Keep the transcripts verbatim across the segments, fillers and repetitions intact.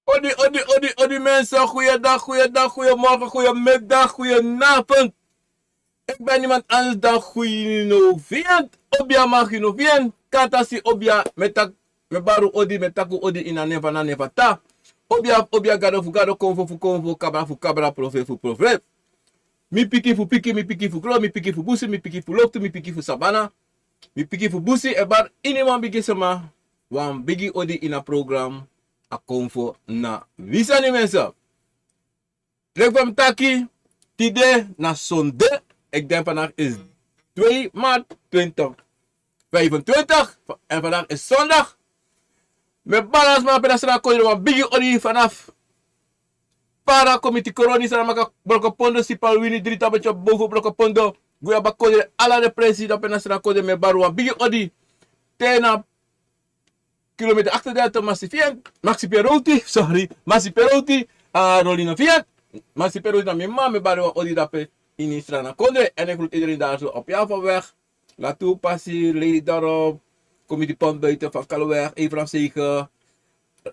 Odi, odi, odi, odi mensen, goeiedag, goeiedag, goeiemorgen, goeiemiddag, goedenavond. Ik ben niemand anders dan Guy Novien, Obia Magi Novien, Katasi Obia, mi taki, mi bari odi, mi taki odi ini a nen fu na nen fu tata. Obia, Obia, gado fu gado, konfo fu konfo, kabra fu kabra, profeet fu profeet. Mi piki fu piki, mi piki fu kro, mi piki fu busi, mi piki fu loktu, mi piki fu sabana, mi piki fu busi, e bari ini wan bigi sma, wan bigi odi ini a program, a konfo na wi sani mensen. Leki fa mi taki, tide na sonde, ik denk vandaag is twee maart twintig vijfentwintig, en vandaag is zondag. Mi e bari ala sma na pe den sani e kon, wan bigi odi vanaf Para, Komiti, Koroni, Saramaka, Brokopondo, Sipaliwini, Dri Tabetyo, Bovo, Brokopondo, Guyaba, Kodre, ala den presi na pe den sani e kon, mi e bari wan bigi odi. Te na kilometer achtendertig, Maxi Fien, Maxi Pierroti, sorry, Maxi Pierroti, a Rolino Fien, Maxi Pierroti na mi mama, mi e bari wan odi dape ini Sranan Kondre, en ik groet iedereen daar zo op Javaweg, Latour Passy, Leidorp, Comité Pont Buiten, Van Kalweg, Efraim Zegen,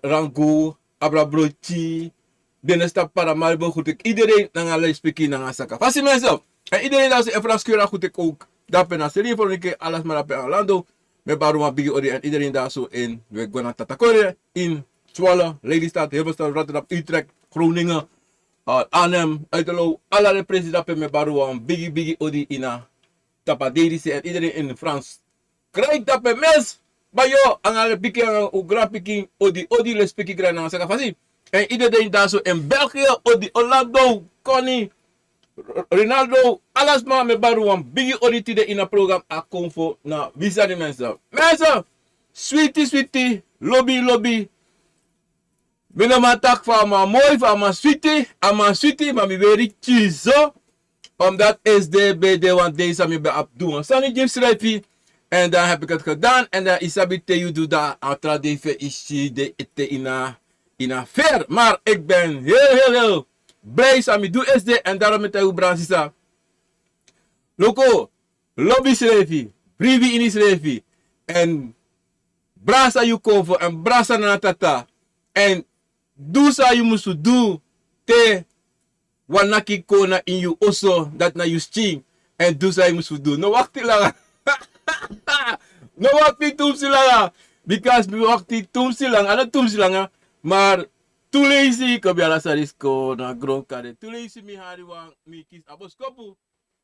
Rangu, Abra Brochi, Binnenstad Paramaribo, groet ik iedereen nanga Lespeki nanga Saka. Fasi mensen. En iedereen daar zo in Frans Kura groet ik ook. Daarbij naar Serie Veronica, alles maar daarbij Orlando. Met Baruan Biggie Odi en iedereen daar zo in. We gaan naar Tatakore, in Zwolle, Lelystad, Hilversum, Rotterdam, Utrecht, Groningen, uh, Arnhem, Uiterlo, alle de prijzen daarbij met Baruan Biggie Biggie Odi in, uh, Tapaderi en iedereen in Frans. Krijg dat bij mes. Maar yo, anga le pikin, anga u grand pikin, odi, odi, Lespeki grand nanga Saka Fasi. En iedereen daar zo in België, odi, Orlando, Connie, R-, Rinaldo, alles maar met Baruan Biggie odi tide in het programma Akonfo na Visa de mensen. Mensen, sweetie, sweetie, lobby, lobby. Mi no man taki fa a man moi, fa a man switi, a man switi, ma mi weri kisi so. Omdat S D ben de wan dei san mi ben abi du wan sani gi mi srefi. En dan heb ik het gedaan. En dan yu sabi te yu du dan a tra dei fu yu si den ete ini a, ini a feri. Maar ik ben heel, heel, heel blij san mi du S D. En daarom mi taigi yu, Brada Sisa. Luku, lobi srefi, bribi ini srefi. En brasa yu Konfo, en brasa Nana Tata. En du san yu musu du te wan naki kon na ini yu oso, dati na yu skin. En du san yu musu du. No wakti langa. No wakti tumsi langa. Because mi wakti tumsi langa. A no tumsi langa. Maar tu leisi, kon mi ala sani kon na gron kade. Tu leisi mi hari wan, mi kisi a boskopu.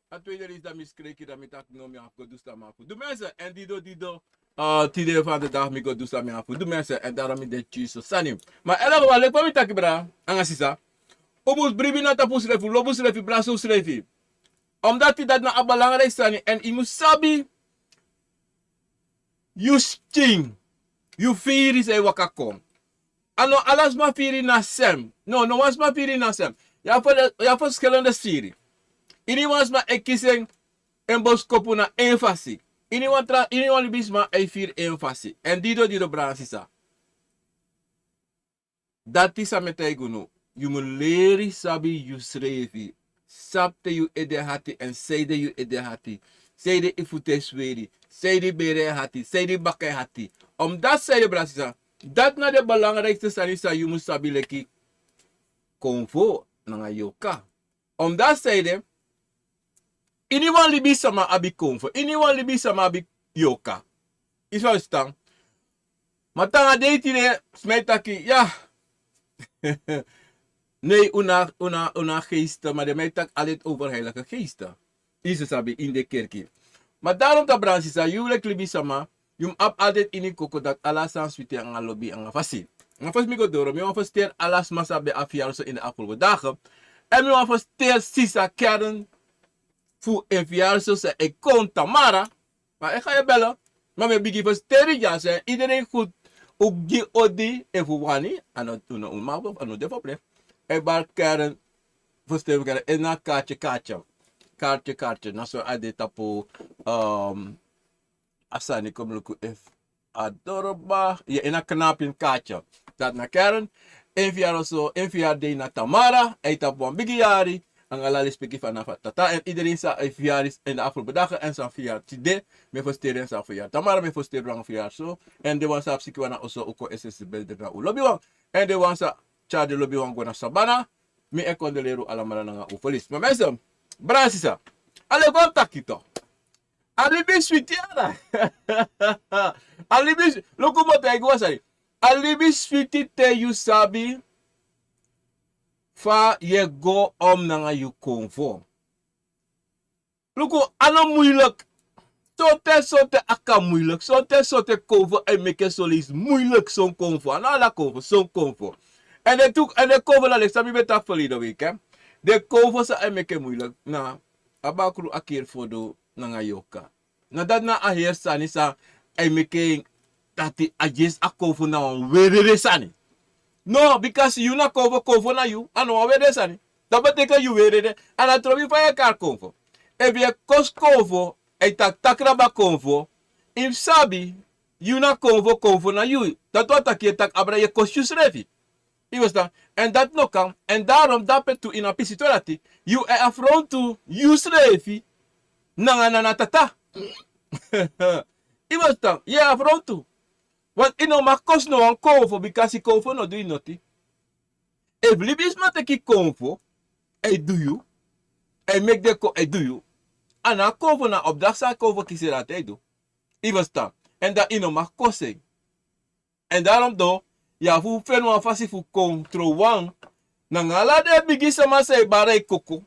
A tweede leisi dan mi skreki, dan mi taki no, mi abi go du san mi abi fu du, mensen. En dido, dido. Uh, tide van de dag mi go du san mi abi fu du, mensen. En daarom mi de kisi so sani. Maar elke wan, leki fa mi taki, brada nanga sisa. Un mus bribi na tapu unsrefi, lobi unsrefi, brasa unsrefi. Omdat dati na a belangrijk sani. En yu mus sabi yu skin, yu firi san e waka kon. A no ala sma firi na sem. No, no wan sma firi na sem. Yu abi, yu abi verschillende firi. Iniwan sma e kisi en, en boskopu na en fasi. Iniwan tra, iniwan libisma e firi en fasi. En dido, dido, brada nanga sisa. Dati san mi e taigi unu. Yu mus leri sabi yusrefi. Sabi te yu ede hati en sanede yu ede hati. Sanede yu futu e sweri. Sanede yu bere e hati. Sanede yu baka e hati. Omdat sanede, brada sisa, dati na den belangrijkste sani san yu mus sabi leki Konfo nanga Yorka. Omdat sanede, iniwan libisma abi Konfo, iniwan libisma abi Yorka. Yu sa ferstan. Ma te na a dei tide, sma e taki, ya. Nee, un na, un na, un na geesten, maar den man e taki altijd over heilige geesten. Yu sa sabi, in de kerki. Maar daarom, brada nanga sisa, yu leki libisma, yu mus abi altijd ini koko dati ala sani switi nanga lobi nanga fasi. Nanga fosi mi go doro, mi wani fersiteri ala sma san ben abi verjaardag so in de afgelopen dagen. En mi wani fersiteri sisa Karen fu en verjaardag so san e kon, Tamara. Ma e go bel. Ma mi e bigin fersiteri dyaso, en iedereen groet. Un gi odi efu un wani. A no, un no, un mag, a no de fu pleeg. E bari Karen, fersiteri Karen, en na Kaartje, Kaartje. Kaartje, Kaartje. Na so a de tapu, um, a sani, kon mi luku efu a doro kaba. Ya, en na Knapin, Kaartje. Dati na Karen. En verjaardag so, en verjaardag dei na Tamara. A e tapu wan bigi yari. Nanga ala lespeki fu Nana Tata. En iedereen san e verjaardag in de afgelopen dagen en san verjaardag tide. Mi e fersiteri en san verjaardag. Tamara, mi e fersiteri yu nanga verjaardag so. En den wan san abi sikiwan na oso, un kon e seti bel den na un lobiwan. En den wan san tyari den lobiwan go na sabana. Mi e kondoleri un alamala nanga un ferlies. Ma mensen, brada nanga sisa, a leki fa mi taki tu. A libi switi, yara. A libi swi-, luku, mi o taigi wan sani. A libi switi te yu sabi fa yu e go om nanga yu Konfo. Luku, a no moeilijk. Sonten, sonten a kan moeilijk. Sonten, sonten Konfo e meki son leisi moeilijk, son Konfo. A no ala Konfo, son Konfo. En den tu, en den Konfo na leki san mi ben taki verleden week, hè. Den Konfo san e meki moeilijk na a bakru, a Keri Fodo nanga Yorka. Na dati na a heri sani san e meki dati a yesi a Konfo na wan wrede sani. No, because yu na Konfo, Konfo na yu, a no wan wrede sani. Dati betekent yu wrede, a na trobi fa yu e kari Konfo. Efu yu e kosi Konfo, e taki taki na a Konfo, yu mus sabi, yu na Konfo, Konfo na yu. Dati wani taki yu e taki abra, yu e kosi yusrefi. Yu ferstan? En dati no kan. En daarom dape tu, ini a pisi tu dati, yu e afrontu yusrefi nanga Nana Tata. I mus tan, yu e afrontu. Want i no mag kosi no wan konfo, bikasi konfo no du i noti. Efu libisma teki konfo, a e du yu, a e meki den kon, a e du yu. A no a konfo, na opdracht san a konfo kisi, dati a e du. I mus tan. Èn dan i no mag kosi en. Èn daarom don, yu abi fu feni wan fasi fu kon trow wan nanga ala den bigi sama san e bari koko.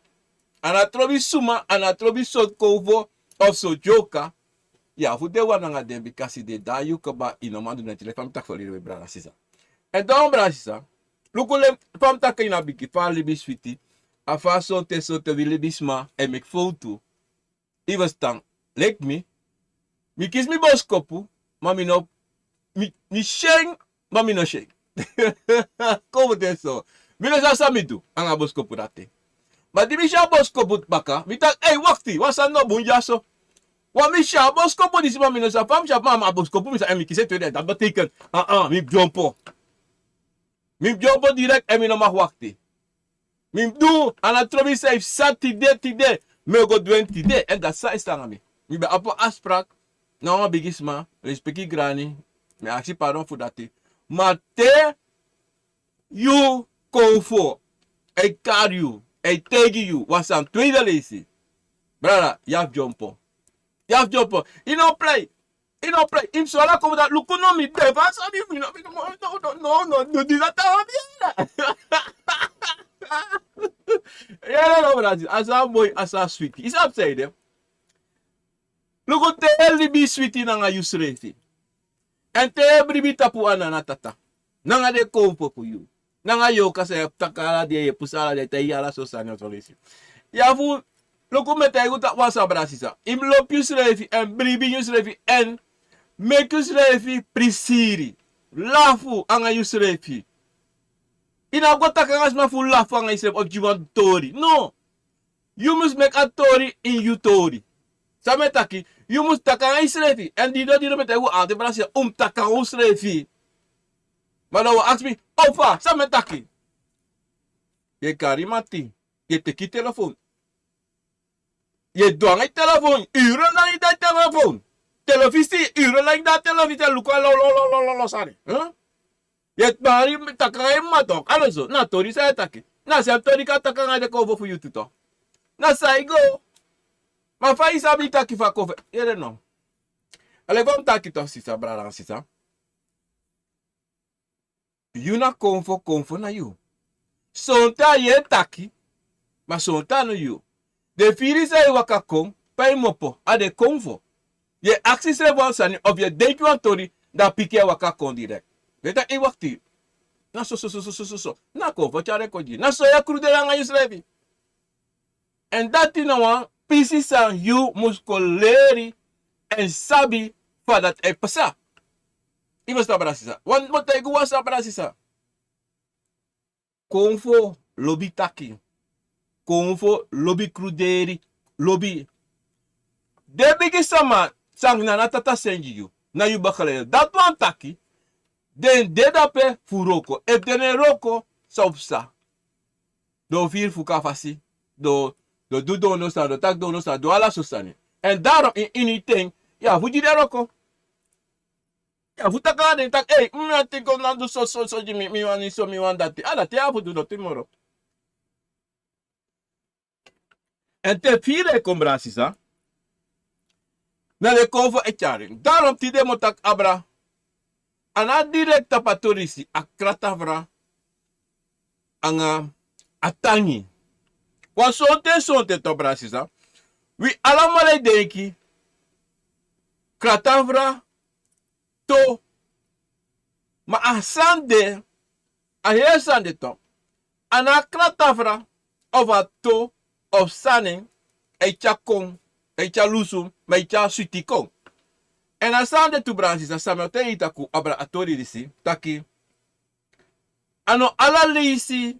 A no trobi suma, a no trobi sortu konfo of sortu dyoka. Yu abi fu de wan nanga den, bikasi den e daai yu kaba, i no man du neti, leki fa mi taki fu liri wi brada sisa. Èn dan brada sisa, luku, leki fa mi taki, ini a bigin, fa a libi switi, a fa sonten sonten wi libisma e meki fowtu. I mus tan, leki mi, mi kisi mi boskopu, ma mi no, mi, mi syen, ma mi no syen. Kon fu de so. Mi no sabi san mi du anga boskopu dati. Ma di mi si a boskopu baka, mi taki, ei, wakti, wan sani no bun dyaso. Wan, mi si a boskopu disi, ma mi no sabi fa mi si a, ma a boskopu mi sa, èn mi kisi en tu dei, dati betekent, a, a, mi dyompo. Mi dyompo direkt èn mi no mag wakti. Mi du, a no trobi san, efu san tide, tide, mi o go du en tide, èn dati san e sanga mi. Mi ben abi wan afsprak, na wan bigisma, respeki grani, mi e aksi pardon fu dati. Ma te yu konfo e kari yu, e taigi yu wan sani tweede leisi, brada, yu abi dyompo. Yu abi dyompo. I no prei. I no prei. Efu so ala kon dati, luku no, mi de fa so di mi no, mi no, no, no, no, no, du disi a tawa mi yere. Yere no, brada, a sa moi, a sa switi. I sabi san ede? Luku, te yu e libi switi nanga yusrefi, èn te yu e bribi tapu a nana tata nanga den konfo fu yu, nanga yorka san yu e taki ala dei, yu e pusu ala dei, te yu e yere ala sortu sani, so leisi. Yu abi fu luku, mi e taigi yu tapu wan sani, brada sisa. Yu mus lobi yusrefi èn bribi yusrefi èn meki yusrefi prisiri. Lafu anga yusrefi. Yu no abi go taki anga sma fu lafu anga yusrefi of gi wan tori. No. Yu mus meki a tori ini yu tori. San mi e taki, yu mus taki anga yusrefi. Èn didon, didon mi e taigi un altijd, brada sisa, un mus taki anga unsrefi. Ma dan un o aksi mi, ofa, san mi e taki? Yu e kari mati, yu e teki telefon. Yu e du anga yu telefon, uru langa yu de a yu telefon. Telefisi, uru langa yu de a telefisi, e luku a lo, lo, lo, lo, lo, lo sani. Yu e bari taki anga yu mama tok, a no so, na tori san yu e taki. Na a srefi tori kan taki anga den konfo fu yu tu tok. Na san e go. Ma fa yu sabi taki fu a konfo, yere no. A leki fa mi taki tok, sisa, brada, sisa. Yu na konfo, konfo na yu. Sonten a yu e taki, ma sonten a no yu. Den firi san e waka kon, pe a e kmopo, a de konfo. Yu e aksi yusrefi wan sani, of yu e denki wan tori, dan a piki e waka kon direkt. Den taki, ei, wakti. Na so, so, so. Na konfo tyari en kon gi yu. Na so yu e kruderi anga yusrefi. Èn dati na wan pisi san yu mus kon leri èn sabi fa dati e pasa. Yu mus sabi, brada sisa. Wan mi o taigi wan sani, brada sisa. Konfo lobi taki. Konfo lobi kruderi. Lobi. Den bigi sama san nana tata seni gi yu, na yu begeleiders. Dati wani taki den de dape fu wroko. Efu den no e wroko, san o pasa? Den o firi fuka fasi. Den o, den o du den ondoo sani, den o taki den ondoo sani, den o du ala sortu sani. Èn daarom ini, ini ten, yu abi fu gi den wroko. Yu abi fu taki anga den taki, ei, mi wani teki ondoo, du so, so, so gi mi, mi wani so, mi wani dati. A dati yu abi fu du, noti moro. Èn te firi e kon, brada sisa, na den konfo e tyari en. Daarom tide mi o taki abra. A no direkt tapu a tori disi, a kratafra anga a tangi. Wan sonten, sonten tok, brada sisa. Wi alamala e denki kratafra, to. Ma a sani de, a heri sani de tok. A no a kratafra of a to of sani e tyari kon, e tyari lusu, ma e tyari switi kon. Èn a sani de tu, brada sisa, san mi o taigi yu, taki abra a tori disi, taki a no ala leisi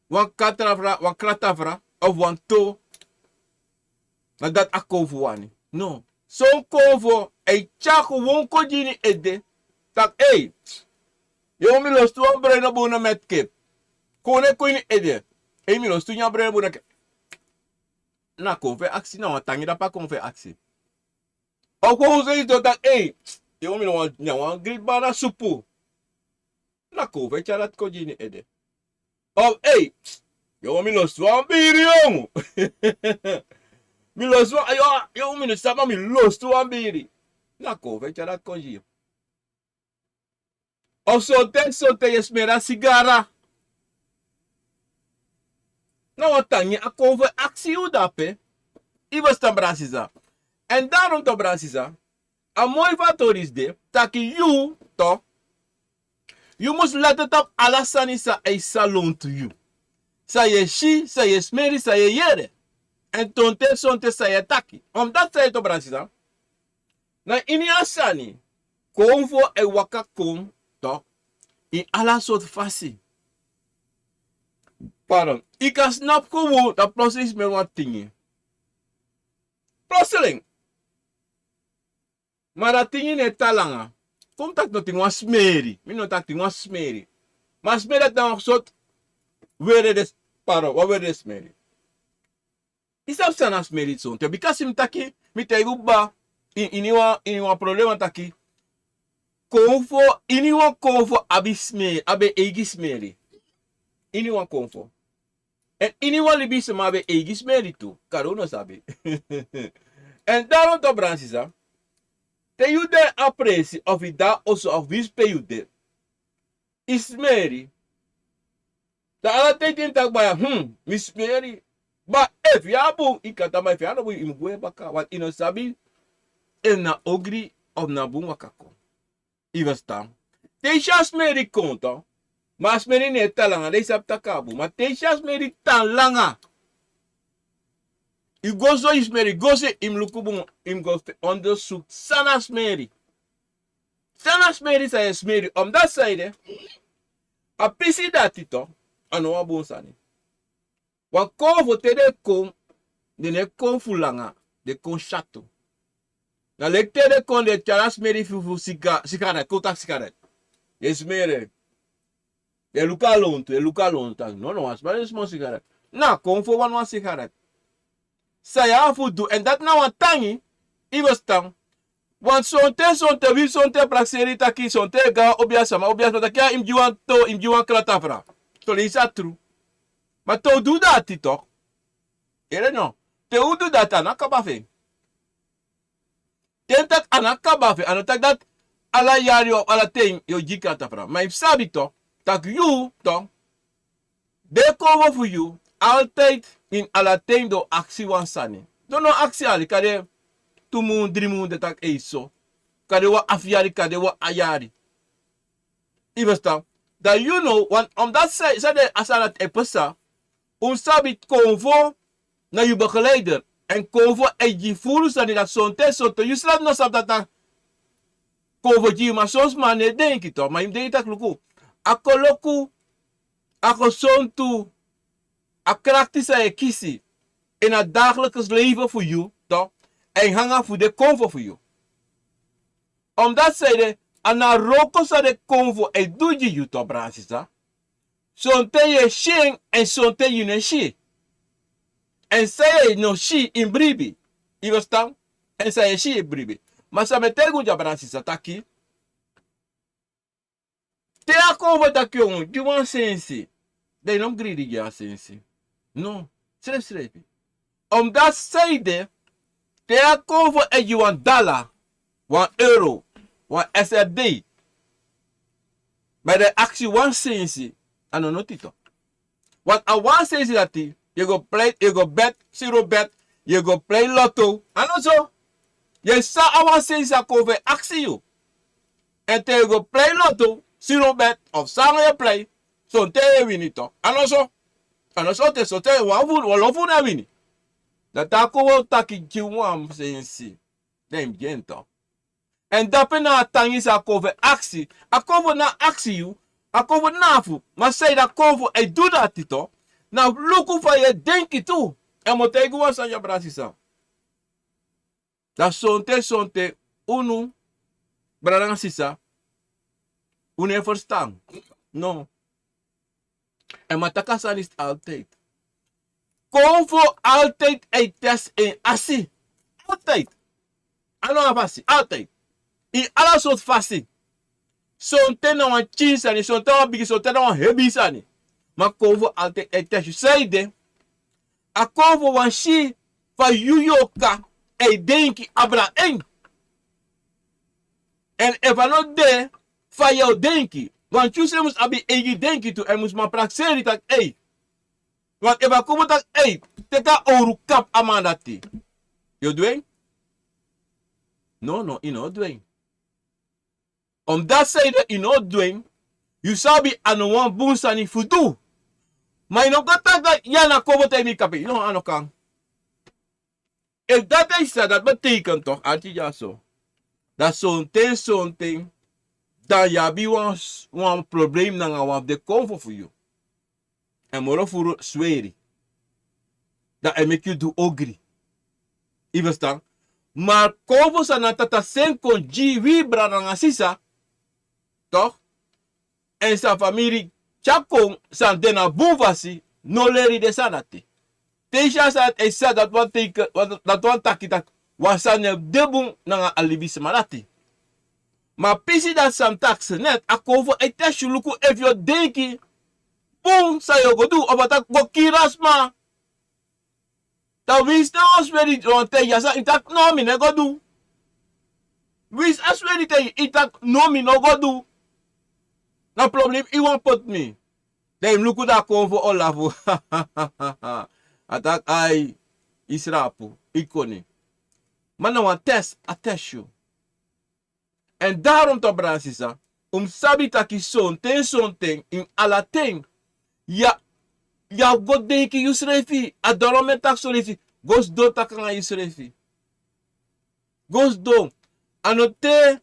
wan kratafra, wan kratafra of wan to, na dati a konfo wani. No. Son konfo e tyari kon, won kon gi ini ede. Taki, ei, yu, mi lostu wan broino bun na mi e kip. Kon, ne kon ini ede. Ei, mi lostu nyan broino bun na mi e kip. Na konfo e aksi, na wan tangi dape a konfo e aksi. Of kon fu seni so taki, ei, yu mi no wan, na wan gri bana supu. Na kon fu e tyari dati kon gi ini ede. Of, ei, yu mi losi wan biri, yu. Mi losi wan, yu, yu mi no sabi, ma mi losi wan biri. Na kon fu e tyari dati kon gi yu. Of sonten, sonten yu e smeri a sigara. Na wan tangi a kon fu e aksi yu dape. Yu e ferstan, brada sisa. Èn daarom tu, brada sisa, a moi fu a tori disi de taki yu tu, yu mus leti tapu ala sani san e sa lontu yu. San yu e si, san yu e smeri, san yu e yere. Èn sonten, sonten san yu e taki. Omdat san yu tu, brada sisa, na ini a sani, konfo e waka kon, tu, ini ala sortu fasi. Pardon. Yu kan snapu kon, dan plotseling yu smeri wan tingi. Plotseling. Ma dati tingi no e tan langa. Kon taki no tingi wan smeri. Mi no taki tingi wan smeri. Ma smeri dati na wan sortu were de, pardon, wan were de smeri. Yu sabi san na smeri sonten? Bika si mi taki, mi taigi un kaba, ini, ini wan, ini wan problema taki, konfo, ini wan konfo abi smeri, abi en eigi smeri. Ini wan konfo. Èn ini wan libisma abi en eigi smeri tu, kande un no sabi. Èn daarom tu, brada sisa, te yu de a presi, of yu de a oso, of winsi pe yu de, yu smeri. Dan ala ten yu taki baya, hmm, mi smeri. Ma efu yu abi bun, yu kan tan, ma efu yu no abi bun, yu mus gwe baka, want yu no sabi efu na ogri of na bun waka kon. Yu e ferstan? Te yu si a smeri kon, tu, ma a smeri no e tan langa, dan yu sabi taki a bun. Ma te yu si a smeri tan langa, yu go so, yu smeri go so, yu mus luku bun, yu mus go ondersuku san na smeri. San na smeri san yu e smeri, omdat san ede, a pisi dati tu, a no wan bun sani. Wan konfo te den kon, den no e kon fu langa, den kon syatu. Na leki te den kon, den e tyari a smeri fu, fu siga, sigaret, kon taki sigaret. Den e smeri. Den e luku a lontu, den e luku a lontu taki, no, no, wan sma no e smoki sigaret. Na konfo wani wan sigaret. San yu abi fu du, èn dati na wan tangi, yu e ferstan. Want sonten, sonten, wi sonten prakseri taki, sonten yu go na obiasma, obiasma taki, ya, yu mus gi wan to, yu mus gi wan kratafra. Son leisi a tru. Ma te un du dati tu. Yu yere no? Te un du dati, a no kaba fu en. Te mi taki a no kaba fu en, a no taki dati ala yari of ala ten yu o gi kratafra. Ma yu mus sabi tu, taki yu tu, den konfo fu yu, altijd, ini ala ten den o aksi wan sani. Den no aksi yari, kande tu mun, dri mun, den taki ei so. Kande wan afu yari, kande wan a yari. Yu e ferstan? Dan yu no, want omdat san, san den, a sani dati e pasa, un sabi konfo na yu begeleider. Èn konfo e gi furu sani, dati sonten, sonten yu srefi no sabi dati na konfo gi yu, ma son sma no e denki tu, ma yu mus denki taki luku, a koloku, a gesontu, a krakti san yu e kisi ini a dagelijks leven fu yu tu, èn nanga fu den konfo fu yu. Omdat san ede, a na wroko san den konfo e du gi yu tu, brada sisa. Sonten yu e si en, èn sonten yu no e si. Èn san yu no si, yu mus bribi. Yu e ferstan? Èn san yu e si, yu mus bribi. Ma san mi e taigi un dya, brada sisa, taki, te a konfo taki yu o gi wan sensi, dan yu no mus gridi gi a sensi. No, srefsrefi. Omdat san ede, te a konfo e gi wan dala, wan euro, wan S R D, ma den e aksi wan sensi, a no noti tu. Want a wan sensi dati, yu e go play, yu e go bet, siro bet, yu e go play lotto. A no so. Yu e san a wan sensi a konfo e aksi yu. Èn te yu e go play lotto, siro bet, of san yu e play, sonten yu e wini tu. A no so. A no so, te sonten wan fu, wan lo fu unu e wini. Dan te a konfo taki gi wan sensi, dan yu mus gi en tu. Èn dape na a tangi san a konfo e aksi. A konfo no e aksi yu, a konfo no e afu. Ma san ede a konfo e du dati tu, na luku fa yu e denki tu. Èn mi o taigi wan sani, ya, brada sisa. Dan sonten, sonten, unu, brada nanga sisa, unu no e ferstan. No. Èn mi e taki a sani disi altijd. Konfo altijd e test en asi. Altijd. A no wan fasi, altijd. Ini ala sortu fasi. Sonten na wan pikin sani, sonten na wan bigi, sonten na wan hebi sani. Ma Konfo altijd e tesi yu. Sanede? A Konfo wani si fa yu yorka e denki abra en. Èn efu a no de fa yu o denki. Want yu srefi mus abi eigi denki tu, èn mus man prakseri taki ei. Want efu a Konfo taki ei, teki a owru kapu a man dati. Yu o du en? No, no, yu no o du en. Omdat sanede yu no o du en, yu sabi a no wan bun sani fu du. Ma yu no kan taki dati ya na Konfo taigi mi kapu en. No, a no kan. Efu dati e sisa, dati betekent toch, arki dyaso. Dati sonten, sonten, dan yu abi wan, wan problem nanga wan fu den Konfo fu yu. Èn moro furu sweri. Dan e meki yu du ogri. Yu ferstan? Ma Konfo san na Tata seni kon gi wi brada nanga sisa. Toch? Èn san famiri tyari kon, san de na bun fasi, no leri den sani dati. Te yu si a sani dati e sisa, dati wani taki, dati wani taki taki wan sani no de bun nanga a libisma dati. Ma pisi dati san mi taki so net, a Konfo e tesi yu, luku efu yu o denki bun san yu o go du, of a taki go kiri a sma. Dan winsi na wan sweri yu wani taigi a sani, yu taki no, mi no e go du. Winsi a sweri taigi yu, yu taki no, mi no go du. Na problem yu wani poti mi. Dan yu mus luku, dan a Konfo o lafu. A taki ai, yu srapu, yu koni. Ma na wan test a tesi yu. Èn daarom toch, brada nanga sisa, un mus sabi taki sonten, sonten, ini ala ten, yu a, yu a go denki yusrefi. A doro mi e taki so leisi, go sidon taki nanga yusrefi. Go sidon. A no te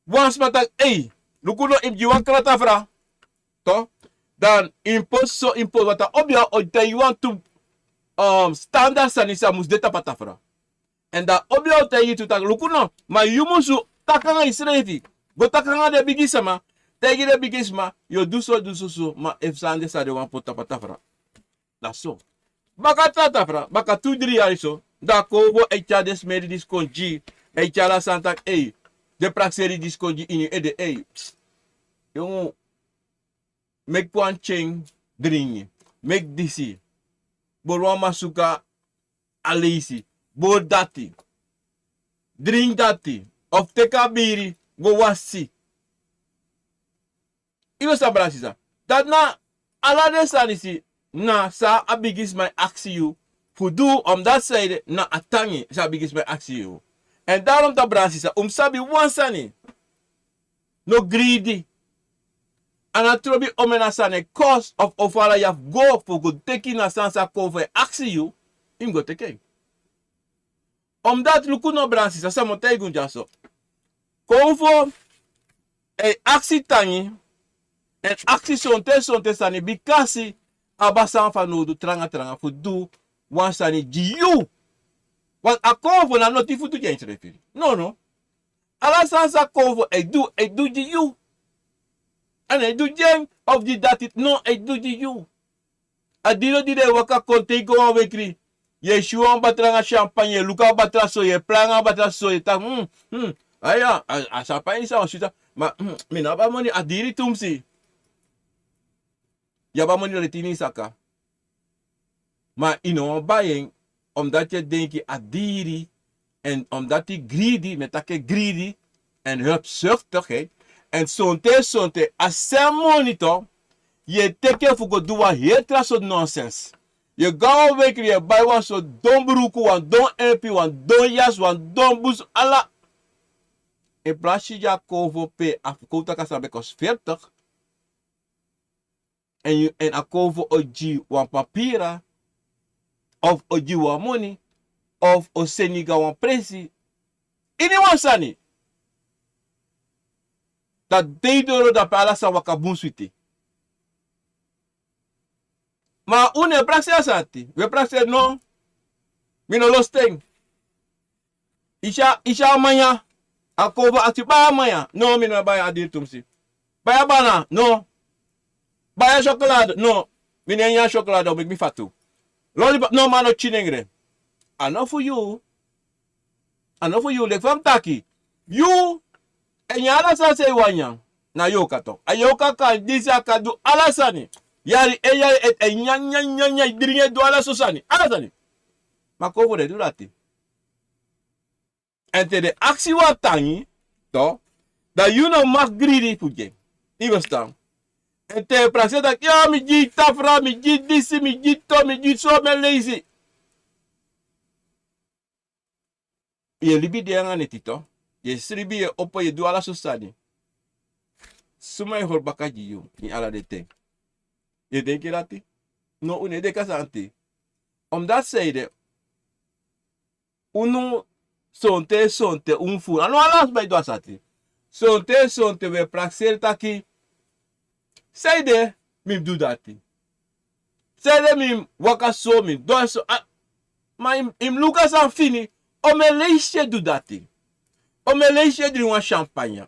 wan sma taki ei, luku no, yu mus gi wan kratafra. Toch? Dan yu mus poti so, yu mus poti, want a obiya o taigi yu wantu, um, standard sani san mus de tapu a tafra. Èn dan obiya o taigi yu tu taki luku no, ma yu musu taki nanga yusrefi. Go taki nanga den bigi sama, taigi den bigi sma, yu o du so, du so, so, ma efu sani de san den wani poti tapu a tafra. Dati so. Baka tra tafra, baka tu dri yari so, dan a Konfo e tyari den smeri disi kon gi, e tyari a sani taki ei, den prakseri disi kon gi ini yu ede ei. Yu mu meki wan tyen dringi, meki disi, bori wan masuka a leisi, bori dati, dringi dati, of teki a biri go wasi. Yu no sabi, brada sisa. Dati na ala den sani disi na san a bigisma e aksi yu fu du, omdat sanede na a tangi san a bigisma e aksi yu. Èn daarom toch, brada sisa, un mus sabi wan sani. No gridi. A no trobi omeni a sani e kosi of ofala yu abi fu go fu go teki na sani san Konfo e aksi yu, yu mus go teki en. Omdat luku no, brada sisa, san mi o taigi un dyaso. Konfo e aksi tangi, èn aksi sonten sonten sani, bikasi a abi a sani fanowdu tranga tranga fu du wan sani gi yu. Want a Konfo na noti fu du gi ensrefi. No, no. Ala sani san Konfo e du, e du gi yu. A no e du gi en of gi dati, no, e du gi yu. A diri di den e waka kon te yu go wan wekri, yu e si wan batra nanga champagne, yu e luku a batra so, yu e pranga a batra so, yu e taki, hmm, hmm, aya, a, a champagne san o switi, ma, hmm, mi no abi a moni, a diri tumsi. Yu abi a moni leti ini yu saka. Ma yu no wani bai en, omdat yu e denki a diri, èn omdat yu gridi, mi e taki gridi, èn hebzuchtigheid, èn sonten sonten a sem moni toch, yu e teki en fu go du wan heri tra sortu nonsens. Yu e go a wan wekri, yu e bai wan sortu don bruku, wan don empi, wan don yasi, wan don busu, ala. In plaats fu di a Konfo pe a fu kon taki a sani ben kosi veertig, èn yu, èn a Konfo o gi wan papira, of o gi wan moni, of o seni go a wan presi. Ini wan sani. Dan te yu doro dape ala sani waka bun switi. Ma un no e prakseri a sani dati. Un e prakseri no. Mi no losi ten. Yu si a, yu si a man ya, a Konfo aksi bai a man ya. No, mi no e bai, a diri tumsi. Bai a bana, no. Bai a chocolade, no. Mi no e nyan chocolade, o meki mi fatu. Lollipop, no, ma a no kinengre. A no fu yu. A no fu yu, leki fa mi taki. Yu e nyan ala sani san yu wani nyan. Na yoka tok. A yoka kan disi, a kan du ala sani. Yari e yari e, e nyan, nyan, nyan, nyan, dringi, e du ala so sani. Ala sani. Ma kon fu den du dati. Èn te den aksi wan tangi, tok, dan yu no mag gridi fu gi en. Yu e ferstan? Èn te prakseri taki, ya, mi gi yu tafra, mi gi yu disi, mi gi yu to, mi gi yu so, mi e leisi. Yu e libi de anga neti, tok. Yu e sribi, yu e opo, yu e du ala so sani. Suma e hori baka gi yu ini ala den ten? Yu e denki dati? No, un no e denki a sani. Omdati sanede, unu, sonten, sonten un furu. A no ala sma e du a sani. Sonten, sonten un e prakseri taki, sanede mi mus du dati? Sanede mi mus waka so, mi mus du so? A, ma yu mus, yu mus luku a sani fini. Omeni leisi yu e du dati? Omeni leisi yu e dringi wan champagne?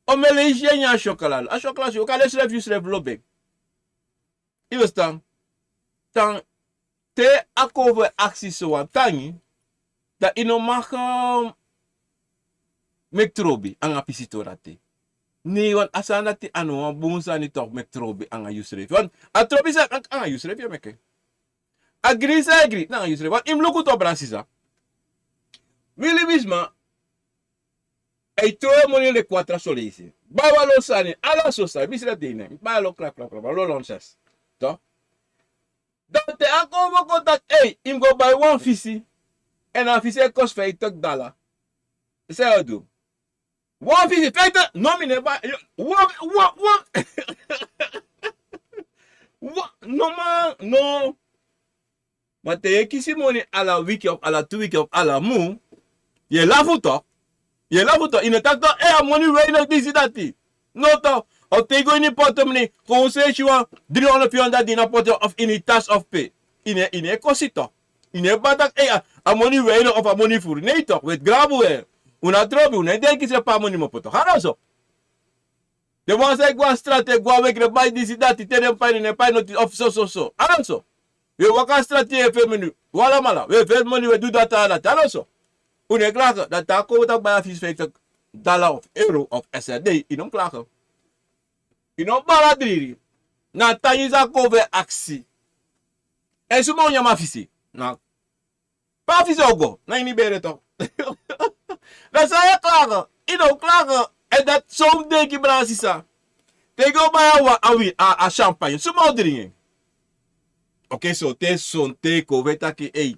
Omeni leisi yu e nyan a chocolat? A chocolat, yu kan de srefi, yu srefi lobi en. Yu e ferstan? Tan, te a kon fu e aksi so wan tangi, dan yu no mag, eh, meki trobi anga pisitori dati. Ne, want a sani dati a no wan bun sani tok, meki trobi anga yusrefi. Want a trobi san anga yusrefi yu e meki en. A gridi san yu e gridi, na anga yusrefi. Want yu mus luku tok, brada, sisa. Wi libisma e tron en moni leki watra soleisi. Bai wan lo sani, ala so sani, mi srefi de ini en. Bai lo kla, kla, kla, lo, lo, ses. Tok. Dan te a kon fu kon taki, ei, yu mus go bai wan fisi. Èn a fisi e kosi feiftig dala. San yu o du? Wan fisi, feiftig? No, mi no e bai. Wan, wan, wan. Wan, no man, no. Ma te yu e kisi moni ala wiki of ala tu wiki of ala mun, yu e lafu tok. Yu e lafu tok. Yu no e taki tok, eh, a moni weinig, disi, dati. No tok. Of te yu go ini portemonnee, kon un si wan dri hondro, feifi hondro dini a portemonnee of ini tas of pe. Yu no e, yu no e kosi tok. Yu no e bari taki, eh, a, a moni weinig of a moni furu. Nei tok, weti grabu we. Un no trobi, un no e denki srefi pe a moni mu opo tok. Halo so. Den wan san e go a strati, e go a weki, den bai disi, dati, te den pai, den no e pai noti of so, so, so. Halo so. Wi e waka a strati, wi e feni moni. Wi alamala, wi e feni moni, wi e du dati, ala dati. Halo so. Un no e klaka, dan te a kon fu taki bai a fisi feiftig dala of euro of S R D, yu no mus klaka. Yu no bari a dridi. Na a tan yu sa kon fu e aksi. Èn suma o nyan a fisi? Na pe a fisi o go? Na ini bere tok. Dan san yu e klaka? Yu no klaka. Èn dati so un mus denki, brada, sisa. Te yu go bai a wan, a wi, a, a champagne, suma o dringi en? Oké, so te, sonten kon fu e taki, ei,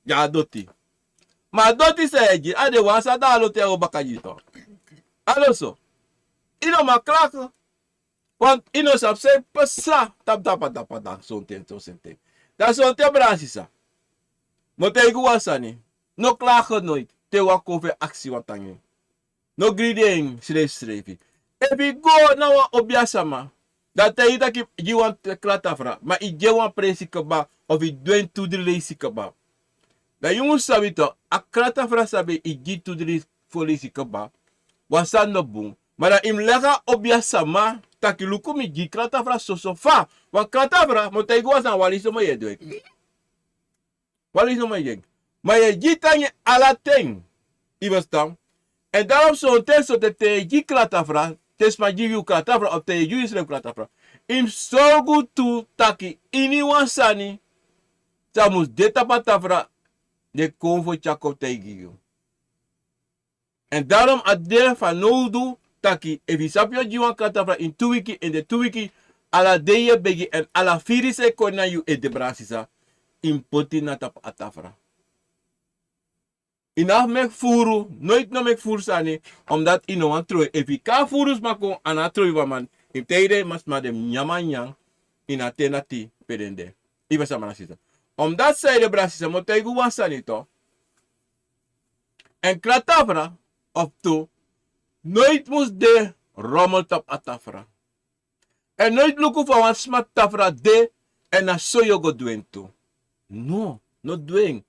ya, a doti. Ma a doti san yu e gi, a de wan san dan a doti e go baka gi yu tok. Halo so. Yu no man klaka. Want yu no sabi san e pasa tapu, tapu, tapu, tapu, sonten, sonten. Dan sonten, brada, sisa, mi o taigi wan sani. No klaka noiti te wan kon fu e aksi wan tangi. No gridi en srefsrefi. Efu yu go na wan obiasama, dan a taigi yu taki gi wan kratafra, ma yu gi en wan presi kaba, of yu du en tu dri leisi kaba. Dan yu mus sabi tok, a kratafra sabi yu gi tu dri fo leisi kaba, wan sani no bun. Ma dan yu mus leki a obiasama taki luku, mi gi kratafra soso fa. Wan kratafra, mi o taigi wan sani, wan leisi nomo yu e du en. Wan leisi nomo yu e gi en. Ma yu e gi tangi ala ten. Yu e ferstan? Èn daarom sonten, sonten te yu e gi kratafra, te sma gi yu kratafra, of te yu e gi yusrefi kratafra, yu mus sorgu tu taki iniwan sani san mus de tapu a tafra, den kon fu tyari kon taigi yu. Èn daarom a de fanowdu taki efu yu sabi yu o gi wan kratafra ini tu wiki, ini den tu wiki, ala dei yu e begi, èn ala firi san e kon na yu ede, brada, sisa, yu mus poti na tapu a tafra. Yu no abi meki furu, noiti no meki furu sani, omdat yu no wani trowe. Efu yu kon a furu sma kon, a no a trowe fu a man, yu mus taigi den sma, den mus nyan, man nyan ini a ten dati pe den de. Yu e ferstan, brada, sisa? Omdat sanede, brada, sisa, mi o taigi wan sani tok. Èn kratafra of tu noiti mus de romel tapu a tafra. Èn noiti luku fa wan sma tafra de, èn na so yu o go du en tu. No, no du en.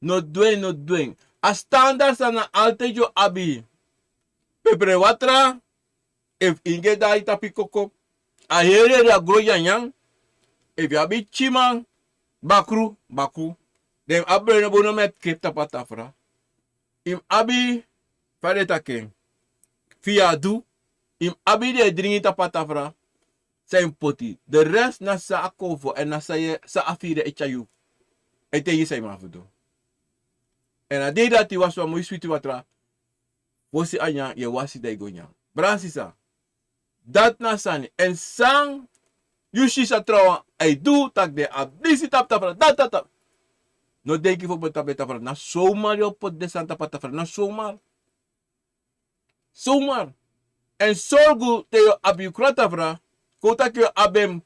No du en, no du en. A standard san na altijd yu o abi: pepere watra, efu yu e gi en dati tapu yu koko, a heri heri, a gron nyanyan. Efu yu abi tyiman, bakru, bakru. Den abi bere, no bun, no meti kepu tapu a tafra. yu mus abi, fa den e taki en, fi yu a du, yu mus abi den e dringi tapu a tafra san yu mus poti. De rest na san a kowfo èn na san yu, san a firi e tyari yu, e taigi yu san yu man fu du. Èn a dei dati yu wasi wan moi switi watra fosi a nyan, yu e wasi dan yu go nyan. Brada, sisa, dati na a sani. Èn san yu si san trawan e du, tak' den abi disi tapu tafra, dati tapu. No denki fu poti tapu den tafra. Na somar yu o poti den sani tapu a tafra. Na somar. Somar. Èn sorgu te yu o abi yu kratafra, kon taki yu o abi en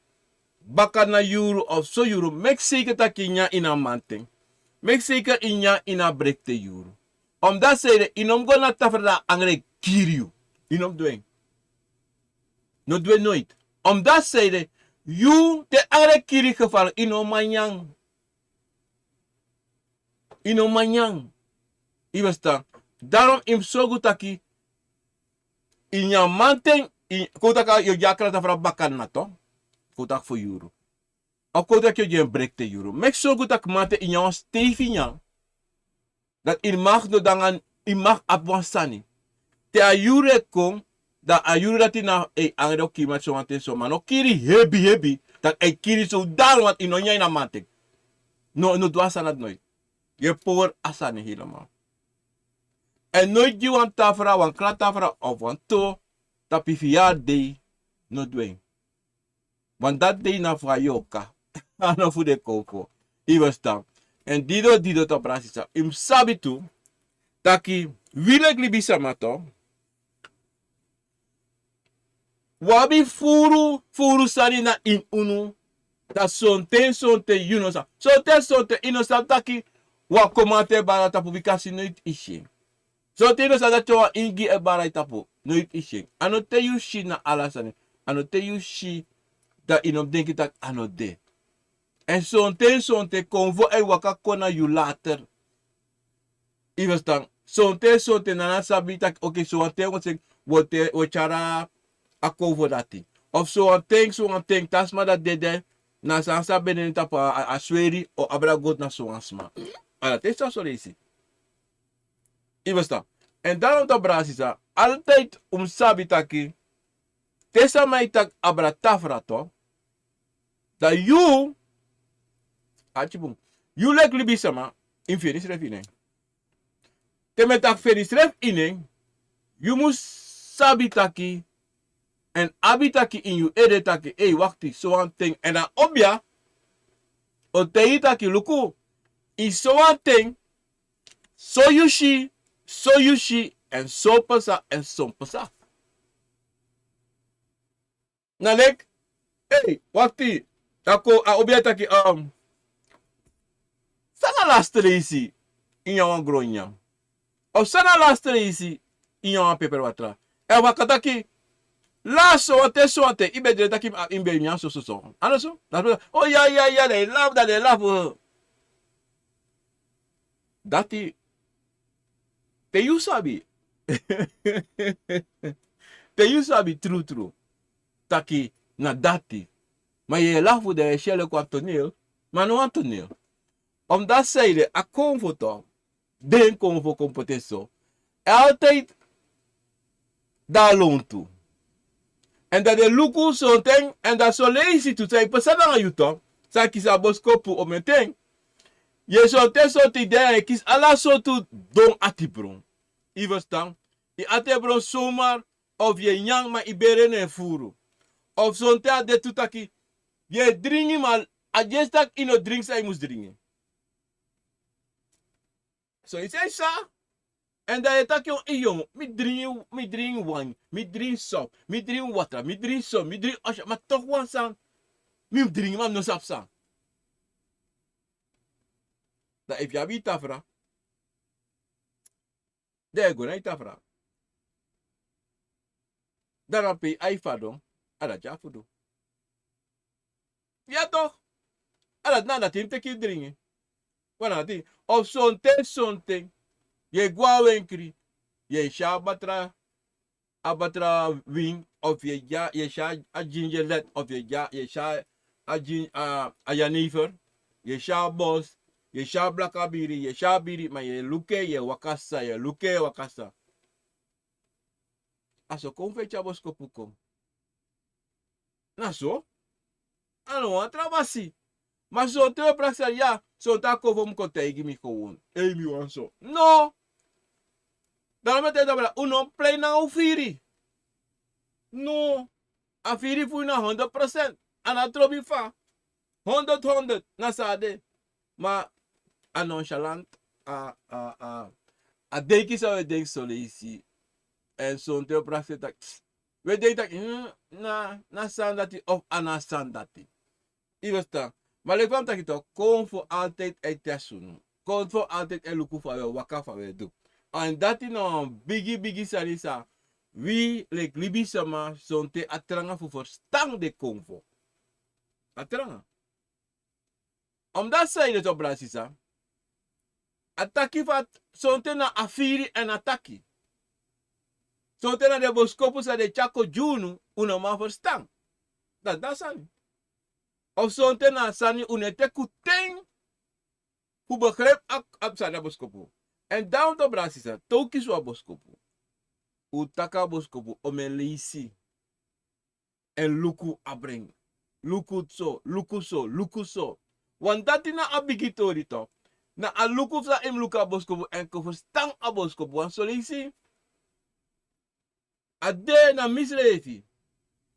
baka na yuru of so yuru, meki seker taki yu nyan ini a manten. Meki seker yu nyan ini a brekte yuru. Omdat seide, yu no mus go na tafra dan angre kiri yu. Yu no mus du en. No du en noiti. Omdat seide, yu te angre kiri geval, yu no man nyan. Yu no man nyan. Yu e ferstan? Daarom yu mus sorgu taki yu nyan manten, yu, kon taki yu o gi a kratafra baka na to. Kon taki fu yuru. Of kon taki yu o gi en brekte yuru. Meki sorgu taki manten yu nyan wan steifi nyan. Dati yu mag no du nanga, yu mag abi wan sani. Te a yuru e kon, dan a yuru dati na e angre o kiri, ma sowan ten so, ma no kiri hebi hebi, dati e kiri so dan, want yu no nyan ini a manten. No, no du a sani dati noiti. Yu e poweri a sani helemaal. Èn noiti gi wan tafra, wan kratafra of wan to tapu yu fiyari dei, no du en. Want dati dei na fu a yorka. A no fu den kowfo. Yu e ferstan? Èn dido dido tu, brada, sisa, yu mus sabi tu taki wi leki libisama tu, wi abi furu furu sani na ini unu. Dan sonten sonten yu no sabi. Sonten sonten yu no sabi taki wan komante e bari na tapu, bika a si noiti yu si en. Sonten yu no sabi dati wan ingi e bari na yu tapu, noiti yu si en. A no te yu si na ala sani. A no te yu si, dan yu no mus denki taki a no de. Èn sonten sonten kowfo e waka kon na yu later. Yu e ferstan? Sonten sonten na a no sabi taki, oké, sowan ten wi o tyari a kowfo dati. Of sowan ten, sowan ten, te a sma dati dede, na san sa ben de na tapu a, a, a sweri o abra go na sowan sma. A dati e so, so leisi. Yu e ferstan? Èn daarom tu, brada, sisa, altijd un mus sabi taki te sama e taki abra tafra tu, dan yu, arki bun, yu leki libisama, yu mus feni yusrefi ini en. Te mi e taki feni yusrefi ini en, yu mus sabi taki, èn abi taki ini yu ede taki, ei, wakti, sowan ten, èn a obia o taigi yu taki, luku, ini sowan ten, so yu si, so yu si, èn so pasa, èn so pasa. Na leki, ei, wakti, a kon, a obia taki, um, san na a laste leisi yu nyan wan gron nyanyan? Of san na a laste leisi yu nyan wan peperwatra? Èn a kan taki, laste sowan ten, sowan ten, yu ben de taki, yu ben nyan so, so, so. A no so? Dati, o ya, ya, ya, dan yu e lafu, dan yu e lafu. Dati, te yu sabi. Te yu sabi trutru taki na dati. Ma yu e lafu, dan yu e si en leki wan toneel, ma a no wan toneel. Omdat seide, a kowfo tu, den kowfo kon poti en so, altijd de na lontu. Èn dan den luku sonten, èn dan son leisi tu san e pasa nanga yu tu, san e kisi a boskopu omenten. Yu e, sonten, sonten yu de ya, yu e kisi ala sortu don atibron. Yu e ferstan? Yu atibron somar, of yu e nyan ma yu bere no e furu. Of sonten a de tu taki yu e dringi, ma a dyesi taki yu no dringi san yu mus dringi. So yu e si san? Èn dan yu e taki, o, yu yongu, mi dringi, mi dringi wain, mi dringi sop, mi dringi watra, mi dringi so, mi dringi osha, ma toch wan sani mi mus dringi, ma mi no sabi san. Dan efu yu abi yu tafra, dan yu e go na yu tafra. Dan na pe yu ai fadon, a dati yu abi fu du. Ya toch. A dati na dati yu mus teki yu dringi. Wan na dati. Of sonten, sonten yu e go na wenkri, yu e si a batra, a batra win, of yu e, yu e si a, a gingerlet, of yu e, yu e si a, a gin-, a, a jenever, yu e si a bos, Yu e si a blaka biri, yu e si a biri, ma yu e luku en, yu e waka san, yu e luku en, yu e waka san. A so kon fu e tyari boskopu kon. Na so. A no wan tra basi. Ma sonten wi e prakseri ya, sonten a kon fu mi kon taigi mi kon. Ei, mi wan so. No. Daarom mi e taigi tabra, un no mus plei nanga un firi. No. A firi fu yu na honderd procent. A no trobi fa. Honderd, honderd, na san a de. Ma a nonchalant, a, a, a, a denki san wi e denki son leisi. Èn sonten wi e prakseri taki, wi e denki taki, hmm, na, na sani dati of a no sani dati. Yu e ferstan? Ma leki fa mi taki tok, kon fu altijd e tesi unu. Kon fu altijd e luku fa wi e waka, fa wi e du. Èn dati na wan bigi, bigi sani san wi leki libisma sonten a tranga fu ferstan den kon fu. A tranga. Omdat san yu de tok, brada sisa. A taki fa sonten na a firi èn a taki. Sonten na den boskopu san den e tyari kon gi unu, un no man ferstan. Dati na a sani. Of sonten na a sani un no e teki un ten fu begrijp a, a sani a boskopu. Èn daarom tok, brada sisa, te un kisi wan boskopu, un taki a boskopu omeni leisi. Èn luku a brengi. Luku so, luku so, luku so. Want dati na a bigi tori tok. Na a luku san yu mus luku a boskopu èn kon ferstan a boskopu. Want son leisi a de na misrefi.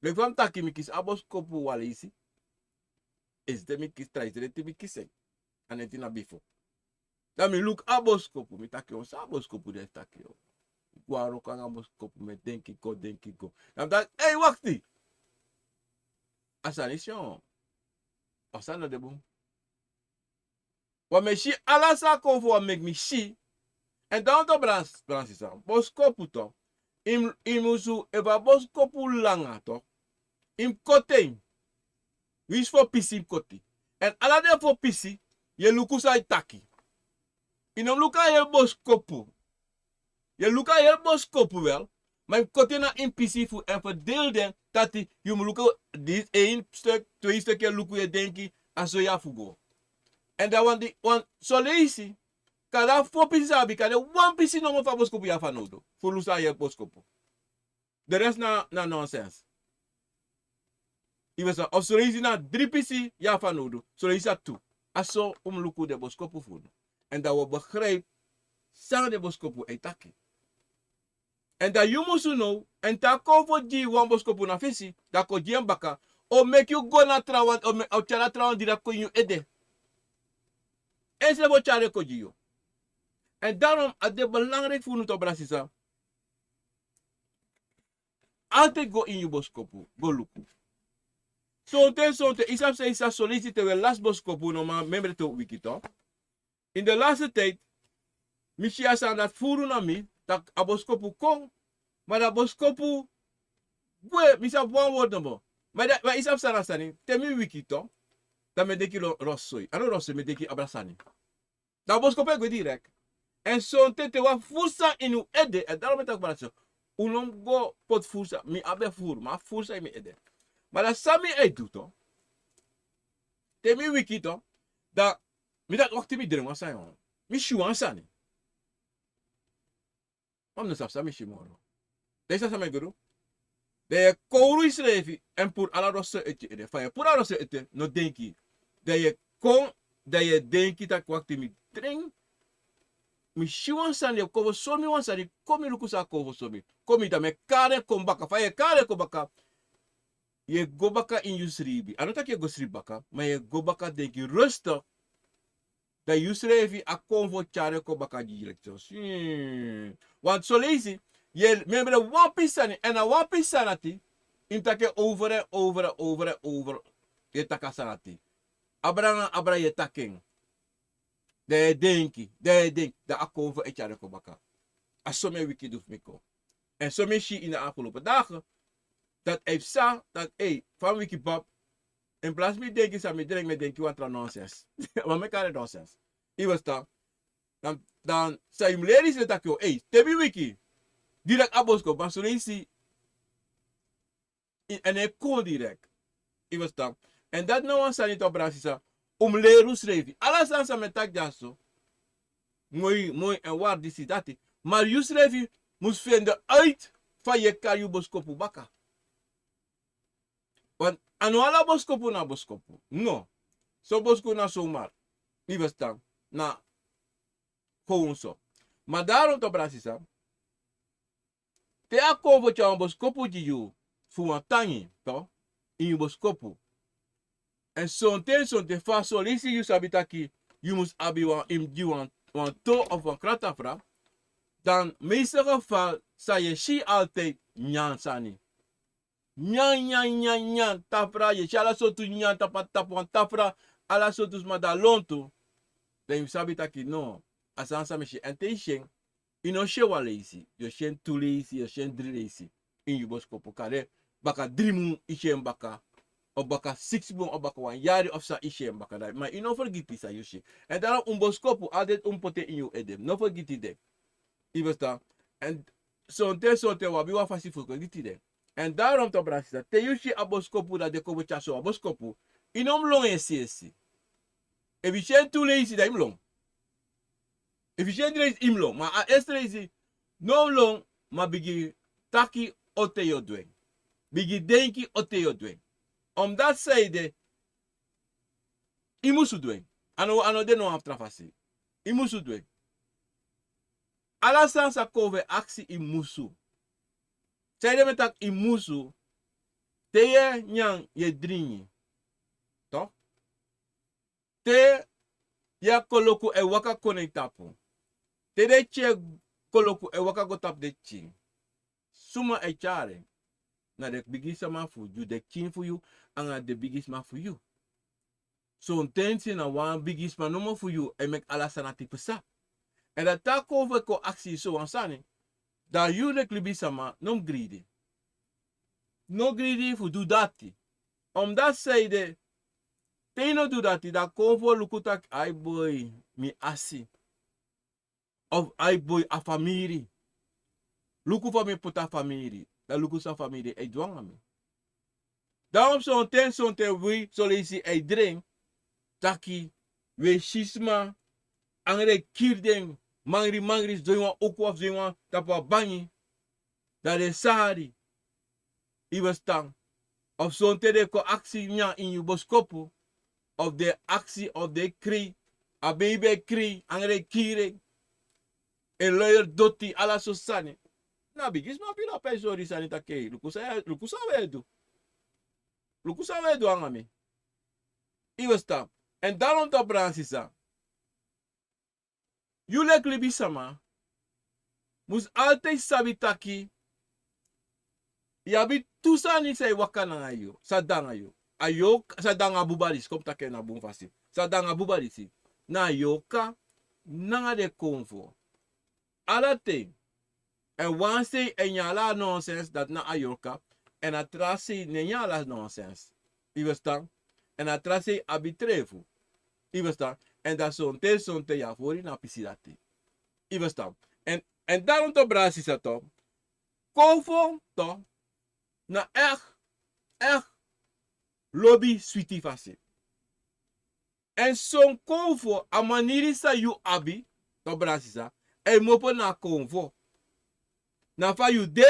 Leki fa mi taki, mi kisi a boskopu wan leisi. Esde mi kisi, tra esde mi kisi en. A neti na bifo. Dan mi luku a boskopu, mi taki, o, san a boskopu de e taki, o. Mi go na wroko nanga a boskopu, mi e denki go, denki go. Dan mi taki, ei, wakti. A sani si, o. A sani no de bun. Wan mi e si ala san a kon fu wan meki mi si. Èn dan tok, brada sisa, boskopu tok. Yu mus, yu musu, efu a boskopu langa tok, yu mus koti en. Winsi fo pisi yu mus koti. Èn ala den fo pisi, yu e luku san yu taki. Yu no mus luku a heri boskopu. Yu e luku a heri boskopu wel, ma yu mus koti en na ini pisi fu en, ferdeel den, dati yu mus luku disi, één stuk, twee stuk, yu e luku, yu e denki, a so yu abi fu go. Èn dan wan di, wan son leisi, kande a fo pisi san a abi, kande wan pisi nomo fu a boskopu yu abi fanowdu fu lusu a heri boskopu. De rest na, na nonsens. Yu e ferstan, of son leisi na dri pisi yu abi fanowdu, son leisi na tu. A so un mus luku den boskopu fu unu. Èn dan wi o begrijp san den boskopu e taki. Èn dan yu musu now, èn te a kon fu gi yu wan boskopu na fesi, dan a kon gi en baka, o meki yu go na trawan, o me-, o tyari a trawan diri a kon ini yu ede. Ensrefi o tyari en kon gi yu. Èn daarom a de belangrijk fu unu tok, brada sisa. Altijd go ini yu boskopu, go luku. Sonten, sonten, yu sabi san, yu sabi, son leisi te wi e lasi boskopu, no man memre te un wiki tok. In de laatste tijd, mi si a sani dati furu na mi, taki a boskopu kon, ma dan a boskopu gwe, mi sabi wan word nomo. Ma dan, ma yu sabi san na a sani, te mi wiki tok, dan mi e denki ro-, rotzooi. A no rotzooi, mi e denki abra sani. Dan a boskopu e gwe direct. Èn sonten te wan furu sani ini un ede, èn daarom mi e taki, brada sisa, un no mus go poti furu sani, mi abi furu, ma a furu sani ini mi ede. Ma dan san mi e du tok, te mi wiki tok, dan mi taki, wakti, mi drengi wan sani, o. Mi si wan sani. Ma mi no sabi san mi si moro. Dan yu sabi san mi e go du? Dan yu e kowru yusrefi èn puru ala rotzooi ete yu ede. Fa yu e puru a rotzooi ete, no denki. Dan yu e kon, dan yu e denki taki, wakti, mi drengi. Mi si wan sani, yu e kon fu sori mi wan sani, kon mi luku san a kon fu sori mi. Kon mi, dan mi e kari en kon baka. Fa yu e kari en kon baka, yu e go baka ini yu sribi. A no taki yu e go sribi baka, ma yu e go baka denki rustig. Dan yusrefi a kon fu tyari en kon baka gi yu leki so. Hmm. Want son leisi, yu e memre wan pisi sani, èn na wan pisi sani dati, yu mus taki en over en over en over en over. Yu e taki a sani dati. Abra nanga abra yu e taki en. Dan yu e denki, dan yu e denki, dan a kon fu e tyari en kon baka. A so mi e wiki du fu mi kon. Èn so mi e si ini a afgelopen dagen, dati a e psa, dati, ei, fa mi wiki bab, in plaats mi denki san mi drengi, mi e denki wan tra nonsens. Ma mi e kari en nonsens. Yu e ferstan? Dan, dan san yu mus leri yu srefi taki, o, ei, te mi wiki, direct a boskopu, ma son leisi, i-, èn e kon direct. Yu e ferstan? Èn dati na wan sani tok, brada sisa, Un mus leri unsrefi. Ala sani san mi e taki dyaso, moi, moi èn wari disi dati. Ma yusrefi mus fende uit fa yu e kari yu boskopu baka. Want a no ala boskopu na boskopu. No. Son boskopu na somar. Yu e ferstan? Na gewoon so. Ma daarom toch, brada sisa, te a kon fu tyari wan boskopu gi yu fu wan tangi, toch, ini yu boskopu. Èn sonten, sonten fa son leisi yu sabi taki yu mus abi wan, yu mus gi wan, wan to of wan kratafra, dan meeste geval san yu e si altijd nyan sani. Nyan, nyan, nyan, nyan, tafra, yu e si ala sortu nyan tapu, tapu wan tafra, ala sortu sma de na lontu. Dan yu sabi taki no, a sani san mi e si. Èn te yu si en, yu no si en wan leisi, yu o si en tu leisi, yu o si en dri leisi. Ini yu boskopu kande, baka dri mun yu si en baka, of baka siksi mun, of baka wan yari of san yu si en baka. Dan, ma yu no fergiti san yu si. Èn daarom un boskopu, altijd un poti en ini yu ede. No fergiti den. Yu e ferstan? Èn sonten, sonten wi abi wan fasi fu fergiti den. Èn daarom toch, brada sisa, te yu si a boskopu, dan den kon fu tyari so a boskopu, yu no mus lon en esi esi. Efu yu si en tu leisi, dan yu mus lon. Efu yu si en dri leisi, yu mus lon. Ma a eerste leisi, no lon, ma bigin taki on ten yu o du en. Bigin denki on ten yu o du en. Omdat san ede, yu musu du en. A no, a no de no wan tra fasi. Yu musu du en. Ala sani san kon fu e aksi, yu musu. San ede mi e taki yu musu? Te yu e nyan, yu e dringi, toch? Te yu e koloku, e waka kon na yu tapu. Te den pikin e koloku, e waka go tapu den pikin. Suma e tyari en? Na den bigisma fu yu, den pikin fu yu, anga den bigisma fu yu. Sonten na wan bigisma nomo fu yu e meki ala sani dati pasa. Èn dan te a kon fu e kon aksi yu so wan sani, dan yu leki libisma no mus gridi. No gridi fu du dati. Omdat san ede, te yu no du dati, dan a kon fu o luku taki, ai boi, mi asi. Of ai boi, a famiri. Luku fa mi e poti a famiri. Dan luku san famiri e du anga mi. Dan sonten, sonten wi son leisi e dringi taki, wi e si sma, anga den e kiri den, mangri, mangri, sidon ini wan uku of sidon ini wan tapu wan bangi. Dan den e sari. Yu e ferstan? Of sonten den kon aksi nyan ini yu boskopu. Of den aksi, of den e krei. A beibi e krei, anga den e kiri en. En luier doti, ala sortu sani. Na bigisma fu yu na pe sori sani taki, luku san, luku san wi e du. Luku san wi e du anga mi. Yu e ferstan? Èn daarom toch, brada sisa, yu leki libisma mus altijd sabi taki yu abi tu sani san e waka nanga yu, san de nanga yu. A yorka, san de nanga buba disi, kon mi taki en na bun fasi. San de nanga buba disi, na a yorka nanga den konfo. Ala ten. Èn wan sei e nyan ala nonsens, dati na a yorka. Èn a tra sei no e nyan ala nonsens. Yu e ferstan? Èn a tra sei abi trefu. Yu e ferstan? Èn dan sonten, sonten yu e fori na a pisi dati. Yu e ferstan? Èn, èn daarom toch, brada sisa, toch, konfo toch na echt, echt lobi switi fasi. Èn son konfo, a maniri san yu abi, toch, brada sisa, e kmopo na konfo. Na fa yu de,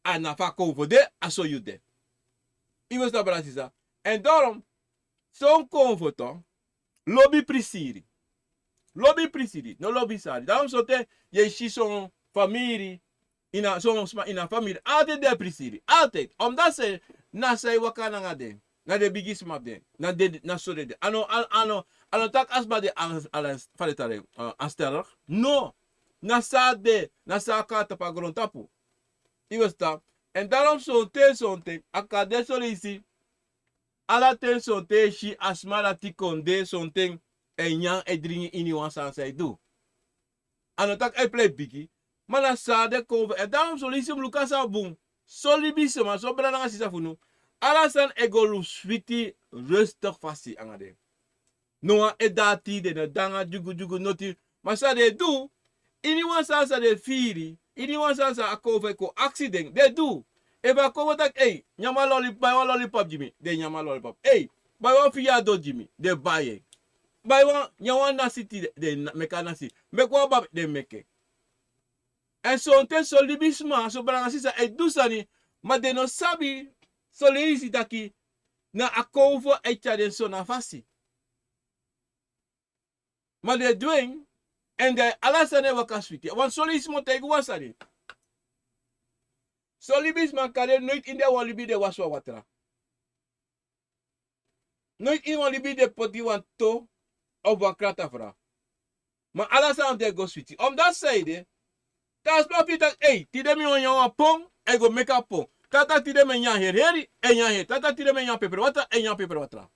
a na fa konfo de, a so yu de. Yu e ferstan, brada sisa? Èn daarom, son konfo toch lobi prisiri. Lobi prisiri, no lobi sari. Daarom sonten yu e si son famiri, ini a, son sma ini a famiri, altijd den e prisiri. Altijd. Omdat san, na san e waka nanga den. Na den bigisma fu den. Na den, na so den de. A no, a, a no, a no taki a sma de an, an, fa den e taki, eh, aanstellerig. No. Na san a de, na san a kon na tapu a grontapu. Yu e ferstan? Èn daarom sonten, sonten a kan de son leisi, ala ten sonten yu e si a sma dati kon de sonten e nyan, e dringi ini wan sani san e du. A no taki a e prei bigi. Ma na san a de kon fu, èn daarom son leisi yu mus luku a sani bun. Son libisma, son brada nanga sisa fu unu, ala sani e go luku switi, rustig fasi anga den. No wan ede ati, den no de nanga dyugudyugu noti. Ma san den e du, ini wan sani san den firi, ini wan sani san a konfo e kon aksi den, den e du. Efu a konfo taki, ei, nyan wan lollipop, bai wan lollipop gi mi, den e nyan a lollipop. Ei, bai wan fiyado gi mi, den e bai en. bai wan, nyan wan nasi tide, den meki a nasi. Meki wan babi, den meki. Èn sonten son libisma, son brada nanga sisa e du sani, ma den no sabi, son leisi taki, na a konfo e tyari den so na fasi. Ma den e du en, èn den ala sani e waka switi. Wan son leisi mi o taigi wan sani. Son libisma kande noiti ini den wan libi den wasi wan watra. Noiti ini wan libi den poti wan to of wan kratafra. Ma ala sani den go switi. Omdati saide, te a sma firi taki, ei, tide mi o nyan wan pon, a e go meki a pon. Te a taki tide mi e nyan heri heri, a e nyan heri. Te a taki tide mi e nyan pepere watra, a e nyan pepere watra.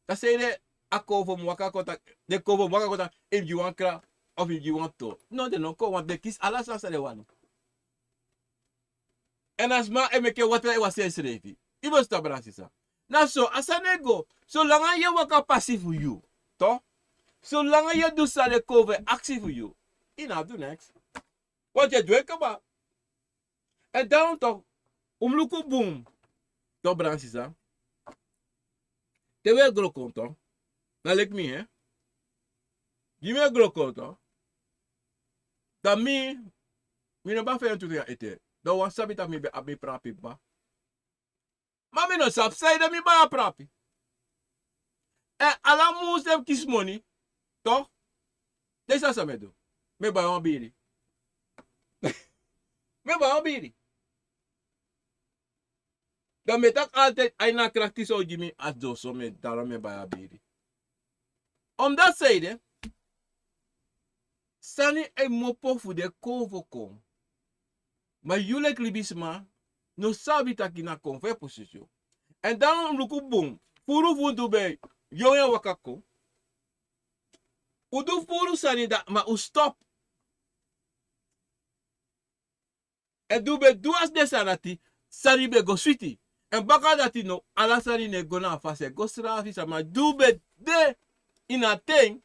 Dati saide a konfo mu waka kon taki, den konfo mu waka kon taki, efu gi wan kra, of efu gi wan to. No, den no kon, want den kisi ala sani san den wani. Èn a sma e meki watra e wasi ensrefi. I mus tapu, brada sisa. Na so a sani e go. Solanga yu e waka pasi fu yu, to. Solanga yu e du san den konfo e aksi fu yu, i no abi du neks. Want yu e du en kaba. Èn dan to, un mus luku bun. To, brada sisa. Te wi e gro kon to, na leki mi, hè. Di mi e gro kon to, dan mi, mi no ben feni tu yari ete. Dan wan sabi taki mi ben abi mi prapi kaba. Ma mi no sabi saide mi bai a prapi. Èn ala mun san mi kisi moni, to. Den sabi san mi e du. Mi e bai wan biri. Mi e bai wan biri. Dan mi e taki altijd, a ini a krakti san un gi mi, a doro so mi e, daarom mi e bai a biri. Omdati saide, sani e kmopo fu den konfo kon. Ma yu leki libisma no sabi taki na konfo e pusu yu. Èn dan un mus luku bun, furu fu un di un ben yongu e waka kon. Un du furu sani dati, ma un stop. Èn di un ben du a den sani dati, sani ben go switi. Èn baka dati now, ala sani no e go na a fasi, e go srafi. Sama di un ben de ini a ten,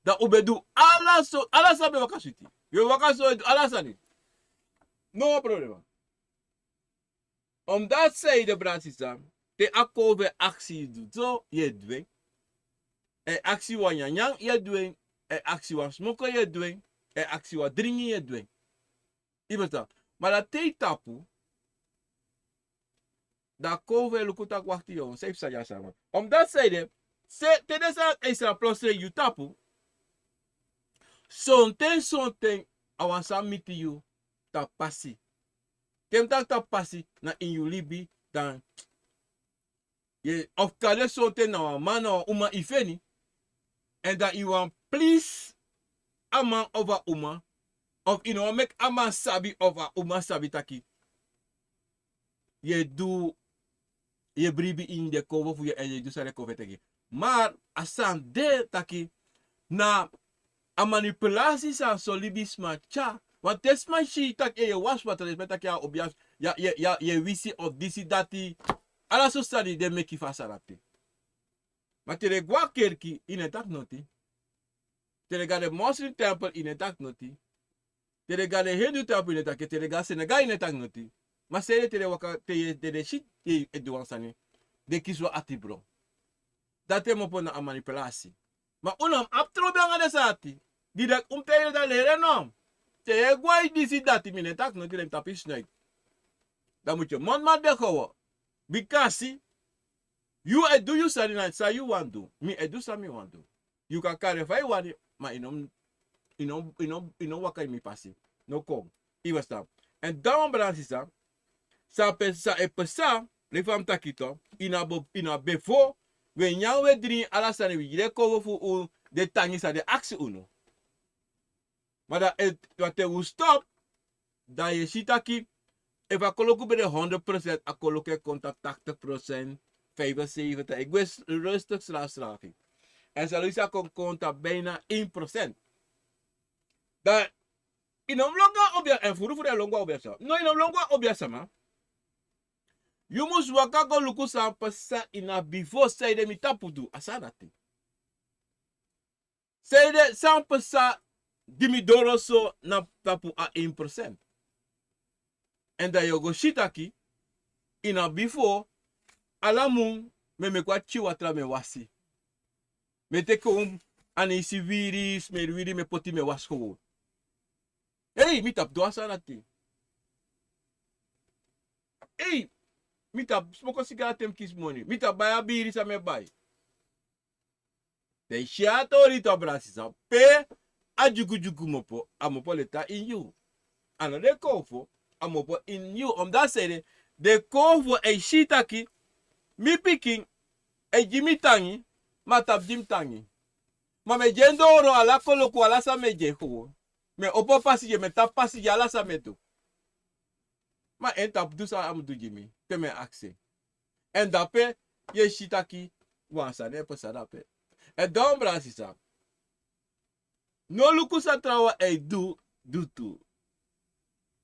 dan un ben du ala so, ala sani ben waka switi. Yu e waka so, e du ala sani. No problema. Omdati saide, brada sisa, te a konfo e aksi yu du so, yu e du en. A e aksi wan nyanyan, yu e du en. A e aksi wan smoko, yu e du en. A e aksi wan dringi, yu e du en. I mus tapu. Ma dan te yu tapu, dan a konfo e luku taki wakti, yu o sabi san yu e du. Omdati saide, te den sani e sra plotseling yu tapu, sonten sonten a wan sani miti yu tapu pasi. Te mi taki tapu pasi, na ini yu libi, dan yu e, of kande sonten na wan man, na wan uma i feni. Èn dan yu wani please a man of a uma, of yu no wani meki a man sabi of a uma sabi taki yu e du, yu e bribi ini den konfo fu yu èn yu e du san den konfo e taigi. Ma a sani de taki na a manipulasi san son libisma tyari. Want te sma si taki yu e wasi watra, den sma e taki yu a obiasi, yu e, yu e, yu e wisi of disi dati. Ala so sani den meki fu a sani dati. Ma te den go a kerki, yu no e taki noti. Te den go a den moslim tempel, yu no e taki noti. Te den go a den hindu tempel, yu no e taki, te den go a synagoge, yu no e taki noti. Ma saide te den waka, te yu e, te den si yu e du wan sani, den kisi wan ati bron. Dati e kmopo na a manipulasi. Ma un no mus abi trobi anga den sani dati. Di dati un mus taigi den taki lere no. Te yu e go a disi dati, mi no e taki noti, den tapu yu snuit. Dan mutu yu mondmati de gewoon. Bikasi yu e du yu sani, na san yu wani du. Mi e du san mi wani du. Yu kan kari fa yu wani, ma yu no, yu no, yu no, yu no waka ini mi pasi. No kon. Yu e ferstan. Èn dan, brada sisa, san pe, san e pasa, leki fa mi taki tu, ini a bo, ini a bifo, wi e nyan, wi e dringi, ala sani, wi e gi den konfo fu un den tangi san den aksi unu. Ma dan e, dan te un stop, dan yu e si taki, efu a koloku ben de honderd procent, a koloku e kon tapu tachtig procent, vijfenzeventig, e gwe rustig srafsrafi. Èn san luku, a kon kon tapu bijna één procent. Dan yu no mus lon go a obiasama, èn furu furu yu e lon go a obiasama. No, yu no mus lon go a obiasama. Yu mus waka go luku san pasa ini a bifo, saide mi tapu du a sani dati. Saide san pasa di mi doro so na tapu a één procent. Èn dan yu o go si taki, ini a bifo, ala mun mi e meki wan pikin watra, mi e wasi. Mi e teki wan anisi wiri, smeri wiri, mi e poti, mi e wasi. Ei, mi tapu du a sani dati. Ei, mi tapu smoko sigara te mi kisi moni. Mi tapu bai a biri san mi e bai. Den si a tori tu, a brada sisa, pe a dyugudyugu mopo, a mopo leti a ini yu. A no de kowfo, a mopo ini yu. Omdati sani de, den kowfo e si taki mi pikin e gi mi tangi, ma a tapu gi mi tangi. Ma mi e gi en doro, ala koloku, ala san mi e gi en. Mi e opo pasi gi en, mi e tapu pasi gi en, ala san mi e du. Ma en tapu du san a mu du gi mi, te mi e aksi en. Èn dape yu e si taki wan sani e pasa dape. Èn dan, brada sisa, no luku san trawan e du, du tu.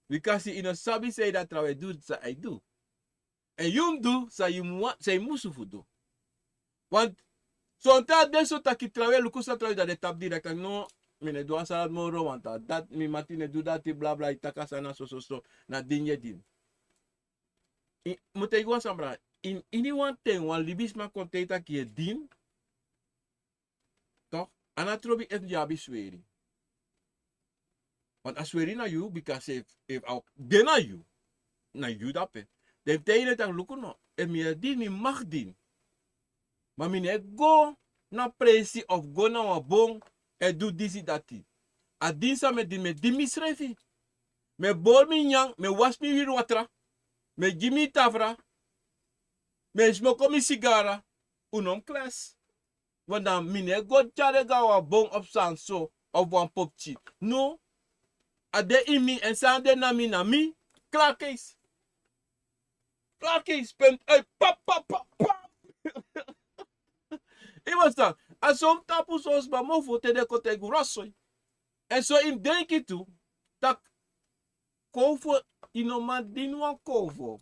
Bikasi yu no sabi san yu, dati trawan e du san a e du. Èn yu mu du san yu mu wan, san yu musu fu du. Want sonten a de so taki trawan e luku san trawan e du, dan den tapu direct taki no, mi no e du a sani dati moro, want a dati, mi mati no e du dati, bla bla, yu taki a sani na so so so, na din yu e din. I, mi taigi wan sani, brada, ini, ini wan ten wan libisma kon taigi taki yu e din, toch, a no trobi efu yu abi sweri. Want a sweri na yu, bikasi efu, efu a de na yu, na yu dape. Den taigi yu taki luku no, efu mi e din, mi mag din. Ma mi no e go na presi of go na wan bon e du disi dati. A din san mi e din, mi e din misrefi. Mi e bori mi nyanyan, mi e wasi mi wiri watra, mi e gi mi tafra, mi e smoko mi sigara, un no mu klesi. Want dan mi no e go tyari en go na wan bon of san so, of wan popki. No. A de ini mi, èn san de na mi, na mi. Klaar keis. Klaar keis, punt. Ei, pap, pap, pap, pap. Yu e ferstan? A so mi tapu son sma mofu te den kon taigi un wan soi. Èn so yu mus denki tu taki kowfo, yu no man din wan kowfo.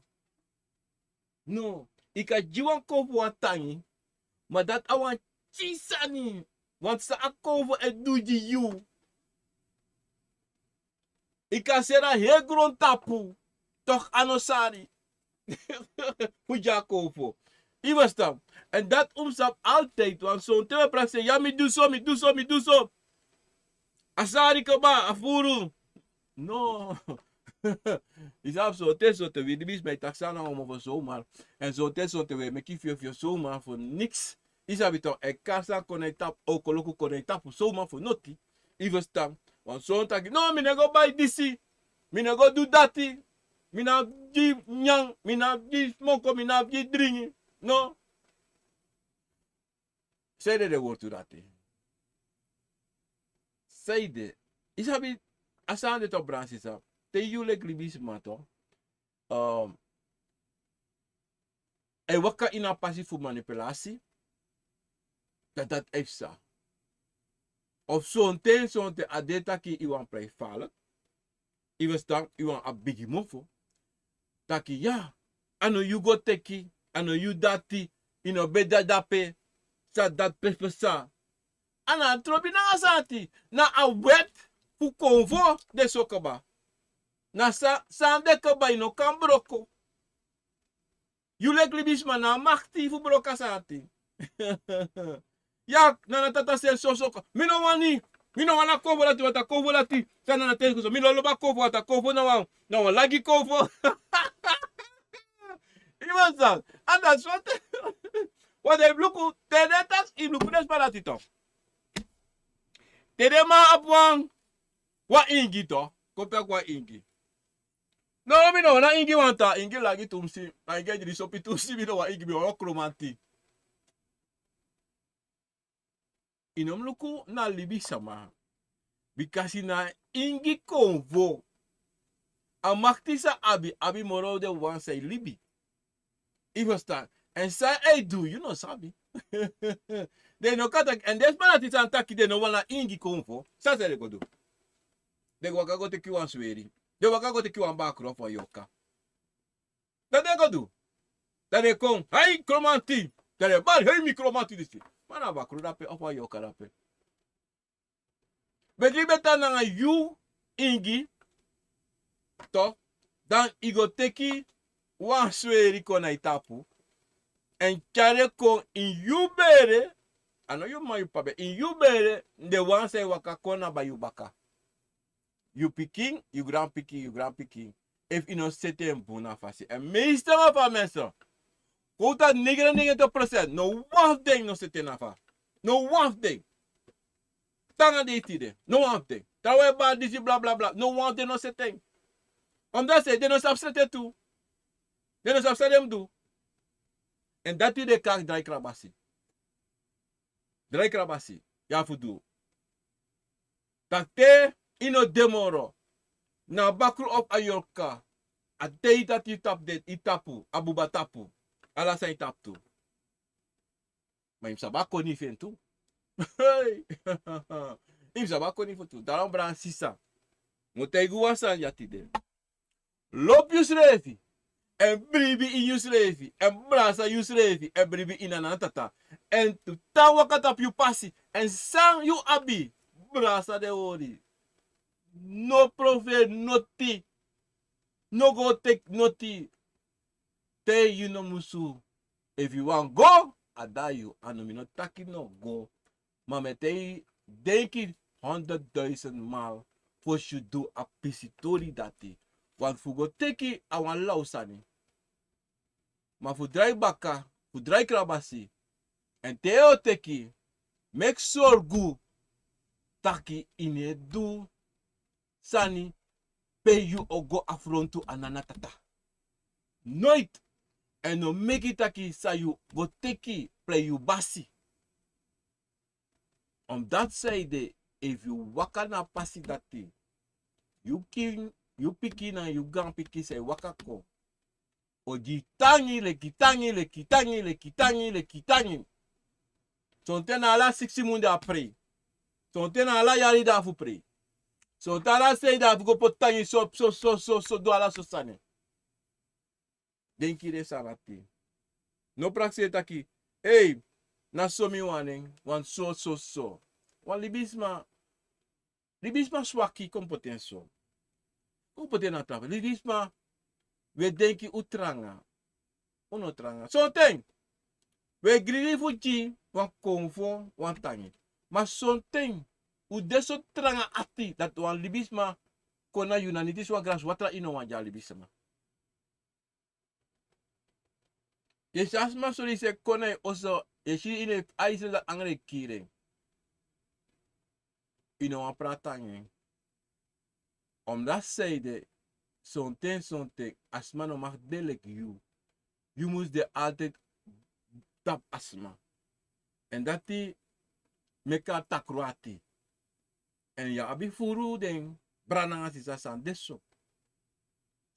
No, yu kan gi wan kowfo wan tangi, ma dati a wan kisi sani. Want san a kowfo e du gi yu, yu kan seri a heri grontapu, toch a no sari fu gi a kowfo. Yu e ferstan? Èn dati un mus sabi altijd, want sonten wi e prakseri, ya, mi du so, mi du so, mi du so. A sari kaba, a furu. No. Yu sabi, sonten, sonten wi libisma e taki sani na wan mofo zomaar. Èn sonten, sonten wi e meki fyofyo zomaar fu niks. Yu sabi toch, e kasa kon na yu tapu, owkoloku kon na yu tapu zomaar fu noti. Yu e ferstan? Want son taki, no, mi no e go bai disi, mi no e go du dati, mi no abi gi nyanyan, mi no abi gi smoko, mi no abi gi dringi. No. San ede den wortu dati? San ede? Yu sabi, a sani de toch, brada sisa, te yu leki libisma toch, um, e waka ini a pasi fu manipulasi, dan dati e psa. Of sonten, sonten a de taki yu wani prei falek. Yu e ferstan? Yu wani abi bigi mofo. Taki ya, a no yu go teki, a no yu dati, yu no ben de dape, san dati pe psa. A no trobi nanga sani dati, na a wet fu kowfo de so kaba. Na san, san de kaba, yu no kan broko. Yu leki libisma no abi makti fu broko a sani dati. Ya, Nana Tata seni so so. Mi no wani, mi no wani a kowfo dati, want a kowfo dati, san Nana Tata so. Mi no lobi a kowfo, want a kowfo na wan, na wan lagi kowfo. Yu e ferstan? A dati so. Want yu e luku, te den taki, yu e luku den sma dati toch. Te den man abi wan, wan ingi toch, kon taki wan ingi. No, mi no wani a ingi, want a ingi lagi tumsi, a ingi e dringi sopi tumsi, mi no wani ingi, mi wani wan Kromanti. Yu no mu luku na libisma. Bikasi na ingi kowfo. A makti san a abi, abi moro den wan san e libi. Yu e ferstan? Èn san a e du, yu no sabi. Den no kan taki, èn den sma dati san taki den no wani a ingi kowfo, san, san den go du? Den go waka go teki wan sweri. Den waka go teki wan bakru of wan yorka. Dan den go du, dan den kon, ai, Kromanti. Dan den bari, ai, mi Kromanti disi. Ma na bakru dape of wan yorka dape. Bedri beta nanga yu ingi, toch, dan yu go teki wan sweri kon na yu tapu, èn tyari en kon ini yu bere, A no yu m'ma, yu p'pa ben. Ini yu bere, den wan san e waka kon na bai yu baka. Yu pikin, yu granpikin, yu granpikin. Efu yu no seti en bun na fasi. Èn meeste wan fu a mensen, kowtu a negenennegentig procent, no wan fu den no seti en na fa. No wan fu den. Te nanga dei tide, no wan fu den. Trawan e bari disi, bla, bla, bla. No wan fu den no seti en. Omdat san, den no sabi seti en tu. Den no sabi san den mu du. Èn dati den e kari drai krabasi. Drai krabasi, yu abi fu du. Taki te yu no de moro, na a bakru of a yorka, a tei dati yu tapu de, yu tapu, a buba tapu. Ala sani yu tapu tu. Ma yu mus sabi a koni fu en tu. Hey! Yu mus sabi a koni fu en tu. Daarom, brada, sisa, mi o taigi wan sani ya tide. Lobi yusrefi, èn bribi ini yusrefi, èn brasa yusrefi, èn bribi ini a nana tata. Èn tan waka tapu yu pasi, èn san yu abi, brasa den hori. No profeer noti, no go teki noti. Te yu no musu. Efu yu wani go, a de na yu. A no, mi no taki no go. Ma mi e taigi, denki honderdduizend maal fosi yu du a pisi tori dati. Want fu go teki a wan law sani. Ma fu drai baka, fu drai krabasi. Èn te yu o teki, meki sorgu taki yu no e du sani pe yu o go afrontu a nana tata. Noiti. Èn no meki taki san yu go teki prei yu basi. Omdat san ede, efu yu waka na a pasi dati, yu kin, yu pikin nanga yu granpikin san e waka kon, o gi tangi, leki tangi, leki tangi, leki tangi, leki tangi. Sonten na ala siksi mun den a prei. Sonten na ala yari den abi fu prei. Sonten ala sei den abi fu go poti tangi so, so, so, so, so, du ala so sani. Denki den sani dati. No prakseri taki, ei, na so mi wani en, wan so, so, so. Wan libisma, libisma swaki kon poti en so. Kon poti en na tafel. Libisma, wi e denki un tranga. Un no tranga. Sonten, wi e gridi fu gi wan konfo, wan tangi. Ma sonten, un de so tranga ati dati wan libisma kon na yu, na niti so wan graswatra yu no wani gi a libisma. Yu e si a sma sori se kon na yu oso, yu e si ini a isi dati angri e kiri en. Yu no wani prati nanga en. Omdat san ede, sonten, sonten, a sma no mag de leki yu. Yu mus de altijd tapu a sma. Èn dati meki a takru ati. Èn yu abi furu den brada nanga sisa san de so.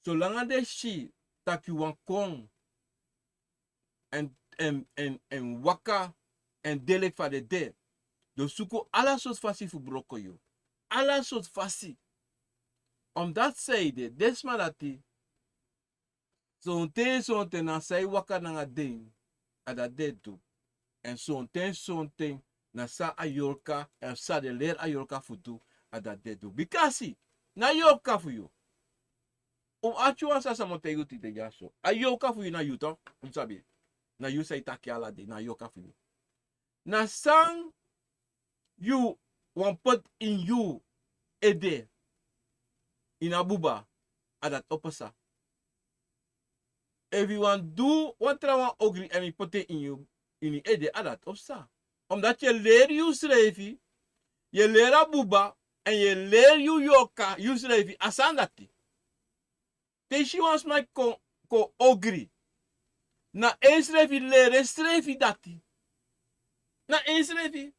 Solanga den si taki yu wani kon èn, èn, èn, èn waka èn de leki fa den de, den o suku ala sortu fasi fu broko yu. Ala sortu fasi. Omdat san ede, den sma dati, sonten, sonten na san yu waka nanga den, a dati den e du. Èn sonten, sonten na san a yorka, èn san den leri a yorka fu du, a dati den e du. Bikasi na a yorka fu yu. Un ati wan sani san mi o taigi yu tide dyaso. A yorka fu yu na yu, toch? Un sabi. Na yu san e taki ala dei, na a yorka fu yu. Na san yu wani poti ini yu ede, ini a buba, a dati o pasa. Efu yu wani du wan trawan ogri èn yu poti en ini yu, ini yu ede, a dati o pasa. Omdat yu e leri yusrefi, yu e leri a buba, èn yu e leri yu yorka, yusrefi, a sani dati. Te yu si wan sma kon, kon ogri, na ensrefi leri ensrefi dati. Na ensrefi.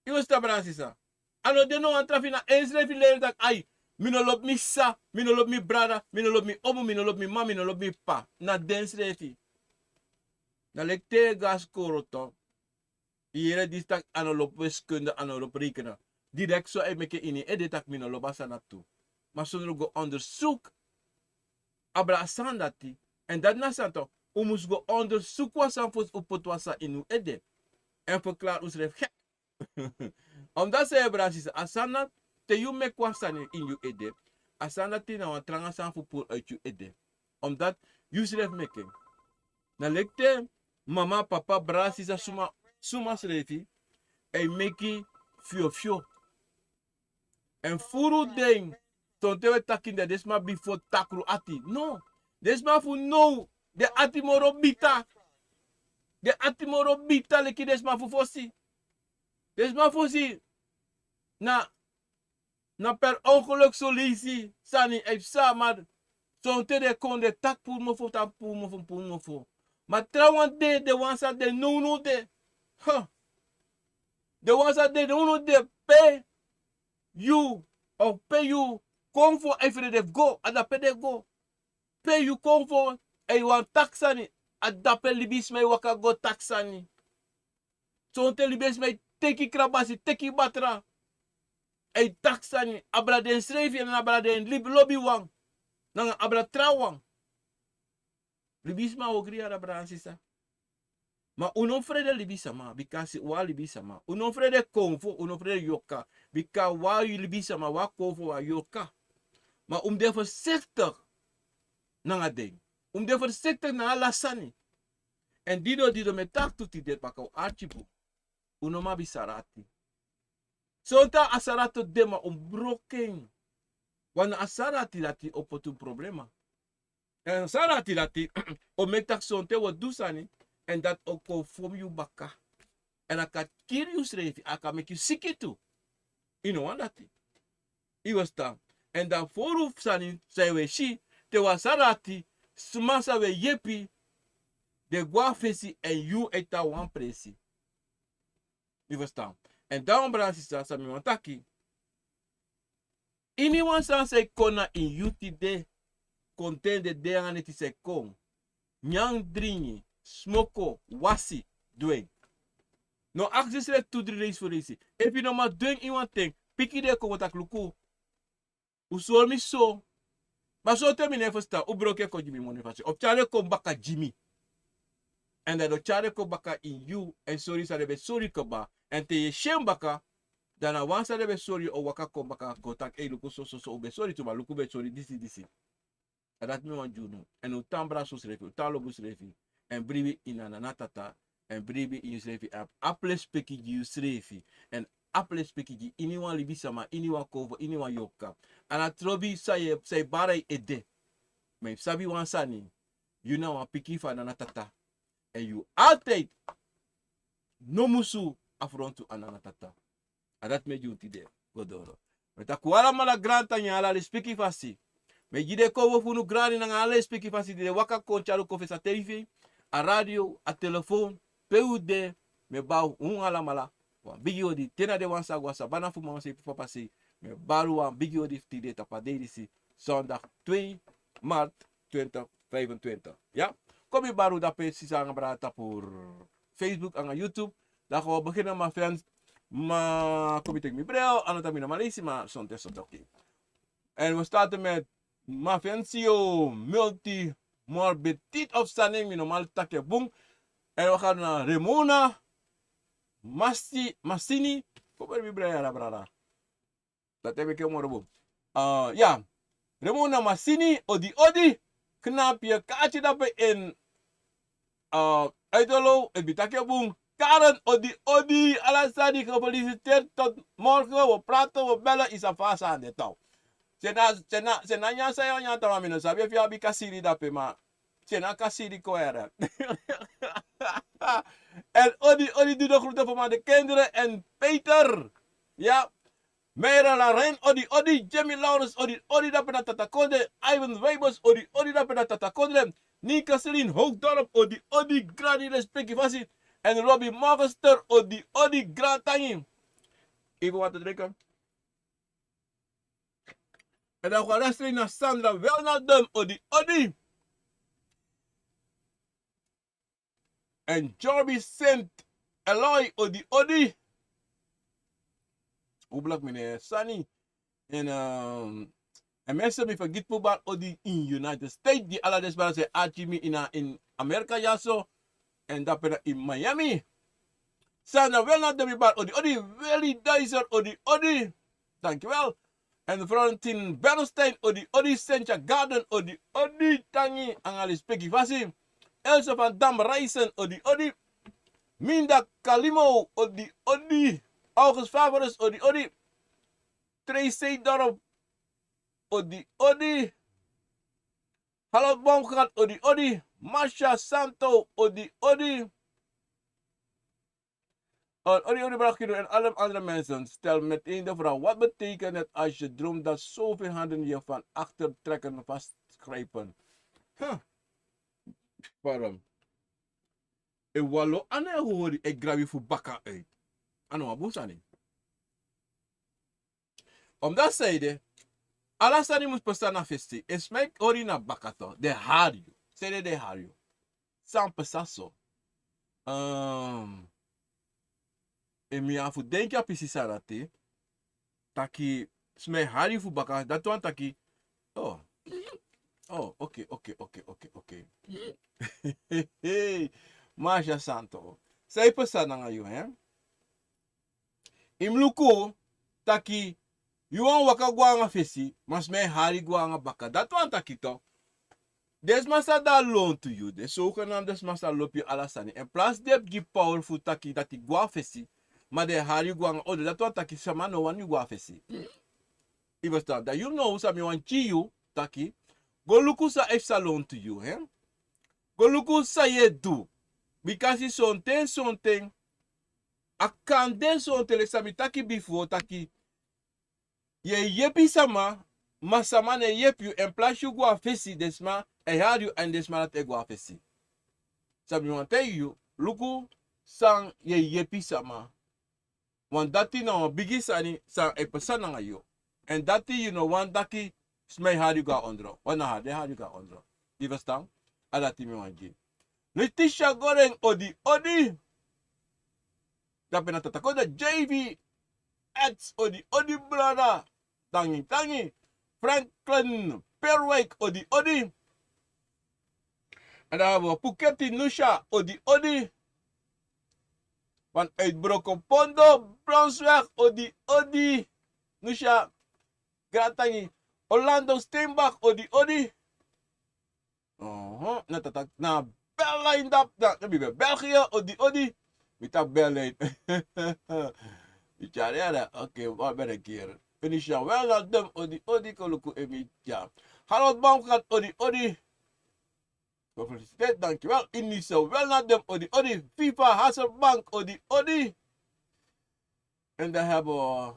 Yu o si, brada, sisa. A no de no wan tra fu yu, na ensrefi leri taki, ai, mi no lobi mi sisa, mi no lobi mi brada, mi no lobi mi omu, mi no lobi mi m'ma, mi no lobi mi p'pa. Na densrefi. Na leki te yu e go a skoro, toch. Yu yere disi taki a no lobi wiskunde, a no lobi rekenen. Direkt so a e meki en ini en ede taki mi no lobi a sani dati tu. Ma sondro go ondersuku abra a sani dati. Èn dati na sani, toch. Un mus go ondersuku wan sani fosi un poti wan sani ini un ede. Èn ferklari unsrefi gek. Omdat san, brada, sisa, a sani dati, te yu meki wan sani ini yu ede, a sani dati na wan tranga sani fu puru uiti yu ede. Omdat yusrefi meki en. Na leki te mama, papa, brada, sisa, suma, suma srefi, e meki fyofyo. Èn furu den, sonten we taki den, den sma bifo takru ati. No. Den sma fu now, den ati moro bita. Den ati moro bita leki den sma fu fosi. Den sma fosi na, na per ongeluk son leisi sani e psa, ma sonten den kon den taki puru mofo, taki puru mofo, puru mofo. Ma trawan de, den wan san de nownow de. Huh. Den wan san de nownow de pe yu, of pe yu konfo e frede fu go, a dape den go. Pe yu konfo e wani taki sani, a dape libisma e waka go taki sani. Sonten libisma e teki krabasi, teki batra. E taki sani, abra densrefi, èn abra den libi lobiwan, nanga abra trawan. Libisma ogri, yara brada nanga sisa. Ma un no frede libisma, bika si un a libisma. Un no frede konfo, un no frede yorka. Bika un a libisma, un a konfo, un a yorka. Ma un mus de voorzichtig nanga den. Un mus de voorzichtig nanga ala sani. Èn dido, dido mi e taki tu tide baka un arki bun. Un no man abi sari ati. Sonten a sari ati o de, ma un mus broko en. Wan a sari ati dati o poti un problema. Èn sari ati dati o meki taki sonten wi o du sani, èn dati o kon fon yu baka. Èn a kan kiri yusrefi, a kan meki yu siki tu. Yu no wani dati. Yu e ferstan. Èn dan furu sani san yu e si, te wan sari ati, sma san wi e yepi, den gwe na fesi èn yu e tan wan presi. Yu e ferstan. Èn dan, brada nanga sisa, san mi wani taki. Iniwan sani san e kon na ini yu tide, kon ten den de nanga neti san e kon. Nyan, dringi, smoko, wasi, du en. No aksi yusrefi tu dri leisi fu leisi. Efu yu no man du en ini wan ten, piki den kon, taki luku. Un sori mi so. Ma sonten mi no e ferstan, un broko en kon gi mi moni fasi. Of tyari en kon baka gi mi. Èn dan den o tyari en kon baka ini yu, èn sori san den ben sori yu kaba. Èn te yu e si en baka, dan na wan san den ben sori yu o waka kon baka kon taki, ei, luku so, so, so, un ben sori tu, ma luku un ben sori disi, disi. A dati mi wani gi unu. Èn un tan brada fu srefi, un tan lobi srefi. Èn bribi ini a Nana Tata. Èn bribi ini yusrefi. Abi, abi respeki gi yusrefi. Èn abi respeki gi iniwan libisma, iniwan konfo, iniwan yorka. A no trobi san yu, san yu e bari yu ede. Ma yu sabi wan sani. Yu na wan pikin fu a Nana Tata. Èn yu altijd no musu afrontu a Nana Tata. A dati mi e gi unu tide, go doro. Mi e taki un alamala grantangi, ala respeki fasi. Mi e gi den konfo fu unu grani nanga ala respeki fasi di den waka kon tyari un kon fesi a tv, a radio, a telefon, pe un de, mi e bari un alamala. Wan bigi odi, te na den wan san go na sabana fu Mamanseepi Papasei, mi e bari wan bigi odi fu tide tapu a dei disi, zondag twee maart twintig vijfentwintig. Ya? Kon mi bari un dape sisa nanga brada tapu Facebook nanga YouTube. Dan wi o begin, ma fans, ma kon mi teki mi bril, a no taki mi no man leisi, ma sonten so toki. Èn wi o start met Mafensio Multi Morbidit of sani, mi no man taki en bun. Èn wi o go na Remona Masi-, Masini. Kon bari mi brada, brada. Dati e meki en moro bun. Ah, ya. Remona Masini, odi odi. Knapi e kati dape en, ah, Idolo, e bi taki en bun. Karen, odi odi. Ala sani, gefeliciteerd. Tot morgen. We praten, we bellen. Is a fasa aan de touw. Sena, sena, sena nyan san yu o nyan, tapu mi no sabi efu yu abi kasiri dape, ma sena kasiri kon here. En odi odi, doe de groeten voor man de kinderen en Peter. Ya. Meira Laren, odi odi. Jamie Lawrence, odi odi dape na Tata Kondre. Ivan Weibers, odi odi dape na Tata Kondre. Nika Celine Hoogdorp, odi odi, grani respeki fasi. En Robbie Morgenster, odi odi, grantangi. Even water drinken. En dan go na Sandra Welnadum, odi odi. En Jorby Saint Eloy, odi odi. Oblak, meneer Sani. En, ehm, en mensen, mi vergeet pubal odi in United States. Di ala den sma san e arki mi in, in Amerika ya so. En dape na in Miami. Sandra Welnadum, mi bari odi odi. Willy Deiser, odi odi. Dankjewel. En Florentin Bernstein, odi odi. Sentia Garden, odi odi. Tangi nanga respeki fasi. Elsa van Dam Reisen, odi odi. Minda Kalimo, odi odi. August Favorus, odi odi. Tracy Dorp, odi odi. Harold Baumgart, odi odi. Marcia Santo, odi odi. Odi odi, Brakido en alle andere mensen. Stel meteen de vraag: wat betekent het als je droomt dat zoveel handen je van achter trekken, vastgrijpen? Huh. Waarom? E walo ane hori e grabi fu baka uit. Ano wan bun sani. Omdat zij de, ala sani mus pasa na fesi. Efu sma e hori na baka, den e hari yu. Zij de, den e hari yu. San pasa so. Ehm, efu mi abi fu denki a pisi sani dati, taki sma e hari yu fu baka, dati wani taki, oh. Oh, oké, oké, oké, oké, oké. Marcia Santo. San e pasa nanga yu, hè? Yu mus luku taki yu wani waka go nanga fesi, ma sma e hari yu go nanga baka. Dati wani taki toch, den sma san de na lontu yu, den zogenaamde sma san lobi yu ala sani, en plaats den e gi power fu taki dati go na fesi, ma den e hari yu go nanga ondro. Dati wani taki sama no wani yu go na fesi. Yu e ferstan? Dan yu now san mi wani gi yu taki, go luku san e pasa na lontu yu, hè? Go luku san yu e du. Bikasi sonten, sonten, a kan de sonten leki san mi taki bifo taki, yu e yepi sama, ma sama no e yepi yu, en plaats yu go na fesi, den sma e hari yu, èn den sma dati e go na fesi. San mi wani taigi yu, luku san yu e yepi sama. Want dati na wan bigi sani san e pasa nanga yu. Èn dati yu no wani taki sma e hari yu go na ondro. Want na den e hari yu go na ondro. Yu e ferstan? A dati mi wani gi. Letitia Goren, odi odi. Dape na Tata Kondre. J V X, odi odi brada. Tangi, tangi. Franklin Perwijk, odi odi. En dan hebben we Puketi Nusha, odi odi. Vanuit Brokopondo, Brownsweg, odi odi. Nusha, gratangi. Orlando Steenbach, odi odi. Aha, na Tata, na Berlijn dap, na, na België, odi odi. Mi taki Berlijn. Mi tyari yara, oké, wat ben ik hier? Initiaal wel na dem, odi odi, kon luku en mi tya. Harold Baumgart, odi odi. Gefeliciteerd, dankjewel. Initiaal wel na dem, odi odi. Viva Hasselbank, odi odi. En dan hebben we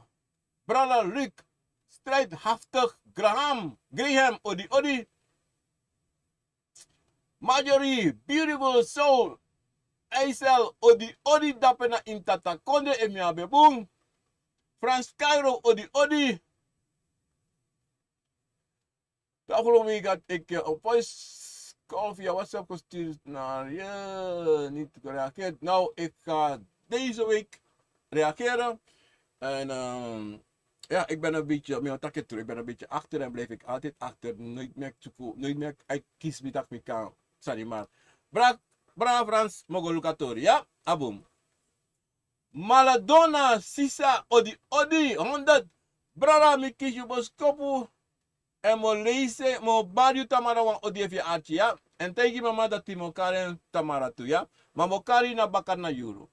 brada Luc, strijdhaftig Graham, Graham, odi odi. Marjorie, beautiful soul, Aisel, odi odi, dape na ini Tata Kondre, efu mi abi en bun. Frans Cairo, odi odi. De afgelopen week had ik, eh, een voice call via WhatsApp gestuurd naar je, niet gereageerd. Nou, ik ga deze week reageren. En, ehm, ja, ik ben een beetje, mi o taki tru, ik ben een beetje achter en blijf ik altijd achter. Nooit meer, nooit meer, ik kies niet dat ik kan, sorry, maar. Bra, bra Frans, mi o go luku a tori, ya? A bun. Maladona, sisa, odi odi, honderd. Brada, mi kisi yu boskopu. Èn mi o leisi, mi o bari yu tamara wan odi efu yu e arki, ya. Èn taigi mama dati mi o kari en tamara tu, ya. Ma mi o kari yu na baka na yuru.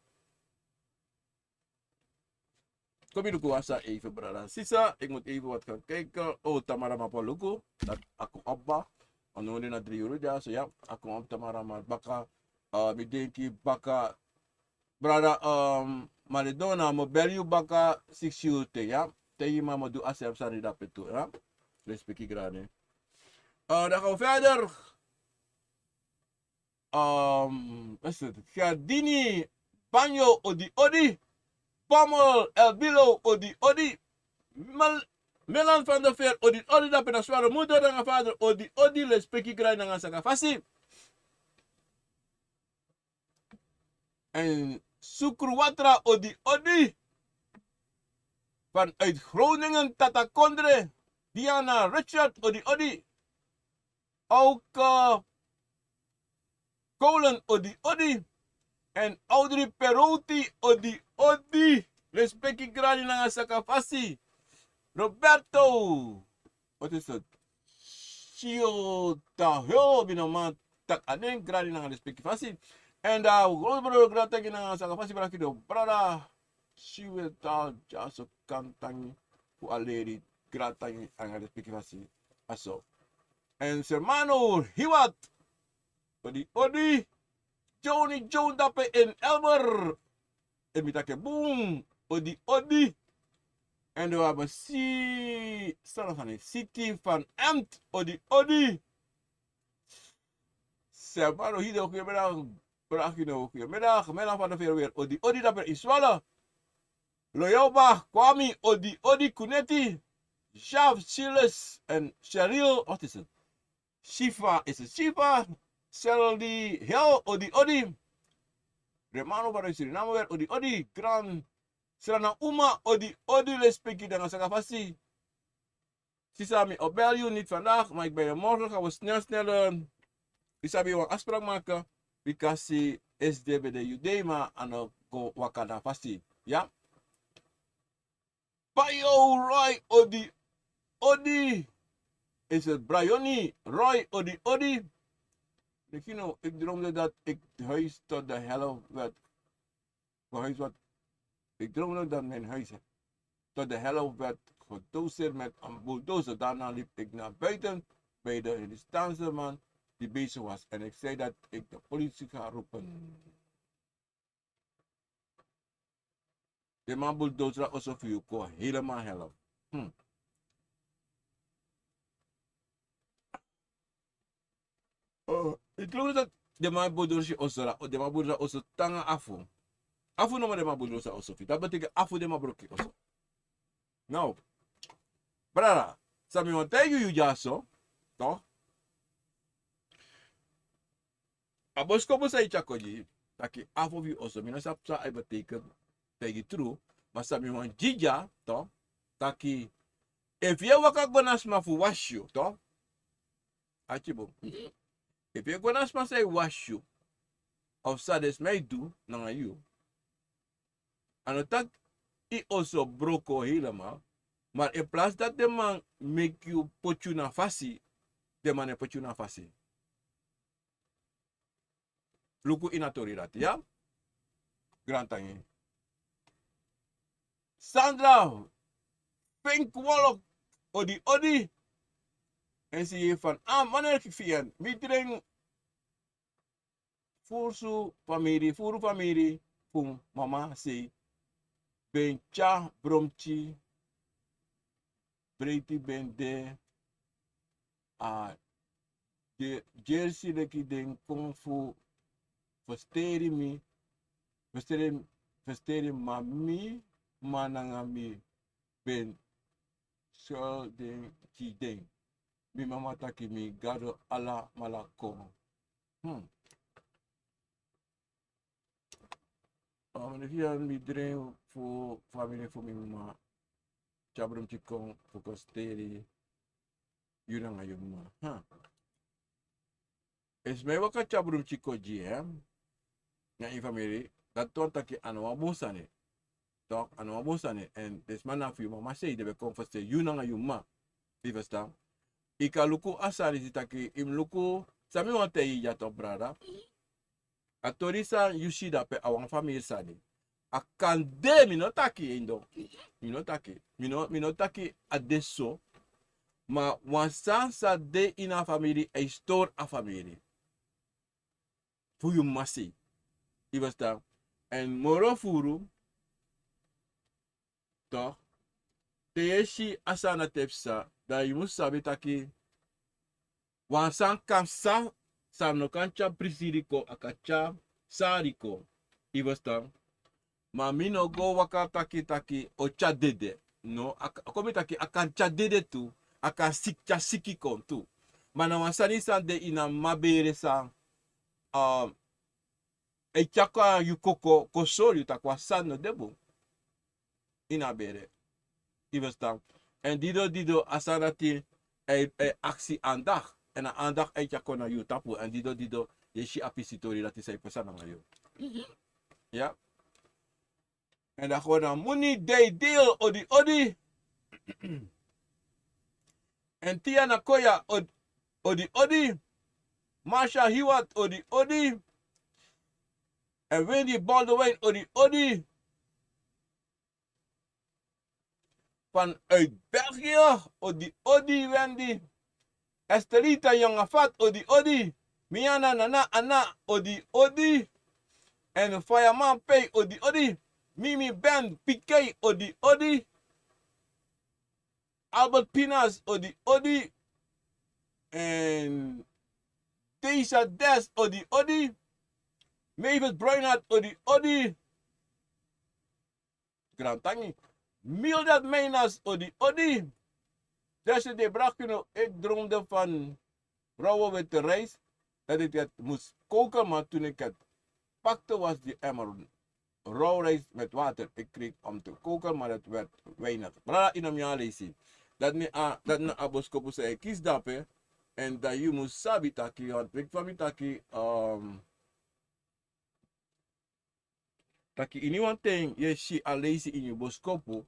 Kom yu luku wan sani even, brada. Sisa, ik moet even wat gaan kijken. Oh, tamara, mi abi luku. Dati a kon opo. A no de na dri yuru dya so, ya. A kon opo tamara, ma baka, eh, mi denki baka. Brada, ehm, Maledona, mi o bel yu baka siksi yuru ten, ya. Te yu mama du a servi sani dape tu, ya. Respeki grani. Eh, dan gaan we verder. Ehm, wat is het? Gardini, Banyo, odi odi. Pommel, Elbilo, odi odi. Mel-, Melan van der Veer, odi odi, dape na swaru moeder nanga vader, odi odi, lespeki grani nanga saka fasi. En Sukruwatra, odi odi. Vanuit Groningen, Tata Kondre. Diana Richard, odi odi. Ook, eh, Kolen, odi odi. En Audrey Perotti, odi odi. Respeki grani nanga saka fasi. Roberto. Wat is het? Shiota Hill, mi no man taki a nen, grani nanga respeki fasi. En dan, grootbroer, grani taki nanga saka fasi, Brakido, brada. Siwel taal dyaso kantangi fu a leri grantangi anga respeki fasi. Aso. En sermano hiwat. Odi odi. Joni Jon dape en Elmer. En mi taki bun. Odi odi. En dan wi abi si Sarasani City van Emt. Odi odi. Sermano hide goedemiddag. Bragino goedemiddag. Mela van de Veerweer. Odi odi dape Iswala. Loyoba Kwami. Odi odi Kuneti. Jaf Silas en Cheryl. Wat is het? Shiva is het Shiva. Seldi Hel odi odi. Remano van Suriname weer odi odi. Gran Srana Uma odi odi, lespeki danga saka fasi. Sisa, mi o bel yu niti vandaag, maar ik ben je morgen gaan we snel snel eh, yu sabi wan afspraak maken. Bikasi S D B D yu dei ma a no go waka na fasi. Ya. Payo Roy odi odi. Is het Brayoni Roy odi odi. Lekino, ik droomde dat ik huis tot de helft werd verhuisd wat. Ik droomde dat mijn huis tot de helft werd gedoseerd met een bulldozer. Daarna liep ik naar buiten bij de resistenceman die bezig was en ik zei dat ik de politie ga roepen. De man bulldozer also voor je kon helemaal helpen. Hmm. Oh, ik geloof dat de man bodrosi oso la, de man bodrosi oso tanga afu. Afu no man de man bodrosi oso fi. Dat betekent afu de man broki oso. Nou, brada, sami wan taigi yu dyaso, toch? A boskopu san yu tyari kon gi, taki afu fu yu oso, mi no sabi san a e betekent taigi tru, ma sami wan gi dya, toch? Taki, efu yu e waka go na sma fu wasi yu, toch? Ati bun. Efu yu e go na sma san e wasi yu, of san den sma e du nanga yu, a no taki yu oso broko helemaal, maar in plaats dat den man meki yu poti yu na fasi, den man e poti yu na fasi. Luku ini a tori dati, ya? Grantangi. Sandra Fink Wolok, odi odi. En si van, ah, meneer Vivian, mi dring furu famiri, furu famiri fu mama sei. Ben tya bromti, breiti ben de, a de jersey leki den kon fu festeri mi, festeri, festeri mami, ma nanga mi ben sori den gi den. Mi mama taki mi gado alamala kon. Hmm. Um, efu yu mi dring fu famiri fu mi mama, tya bromti kon fu kon steri yu nanga yu mama. Ha. Efu mi waka tya bromti kon gi, hè, na ini famiri, dati wani taki a no wan bun sani. Toch, a no wan bun sani. En den sma na fu yu mama sei, den ben kon festeri yu nanga yu mama. Yu ferstan? Yu kan luku a sani disi taki, yu mus luku san mi wani taigi yu dya toch, brada. A tori san yu si dape a wan famiri sani. A kan de, mi no taki, yu no. Mi no taki. Mi no, mi no taki a de so. Ma wan sani san de ini a famiri, a e stori a famiri. Fu yu mama sei. Yu ferstan? En moro furu, toch, te yu e si a sani dati e psa, dan yu mus sabi taki wan sani kan psa, san no kan tyari prisiri kon, a kan tyari sari kon. Yu ferstan? Ma mi no go waka taki taki o tyari dede. No, a, a kon mi taki a kan tyari dede tu, a kan sik-, tyari siki kon tu. Ma na wan sani san de ini a mama bere san, um, e tyari kon na yu koko, kon sori yu taki wan sani no de bun ini a bere. Yu ferstan? En dido dido a sani dati e, e aksi aandacht. En a aandacht e tyari kon na yu tapu. En dido dido yu e si a pisi tori dati san e pasa nanga yu. Ya? En dan gewoon na Muni Dei Deal, odi odi. En Tia Nakoya, od-, odi odi. Marsha Hiwat, odi odi. En Wendy Baldwin, odi odi. Vanuit België, odi odi Wendy. Estelita Yongafat, odi odi. Miana Nana Ana, odi odi. En Fireman Pay, odi odi. Mimi Ben Pikei, odi odi. Albert Pinas, odi odi. En Teisa Des, odi odi. Mavis Bruinart, odi odi. Grantangi. Mildred Meinas, odi odi. Desi de brakino, ik droomde van rauwe witte rijst, dat ik het moest koken, maar toen ik het pakte was die emmer rauw rijst met water. Ik kreeg om te koken, maar het werd weinig. Brada, ino mi alesi. Dat ni a, dat na a boskopu sa e kis dape. En dat yu mus sabi taki, want ik van mi taki, um, taki ini wan ten yu e si a leisi ini yu boskopu,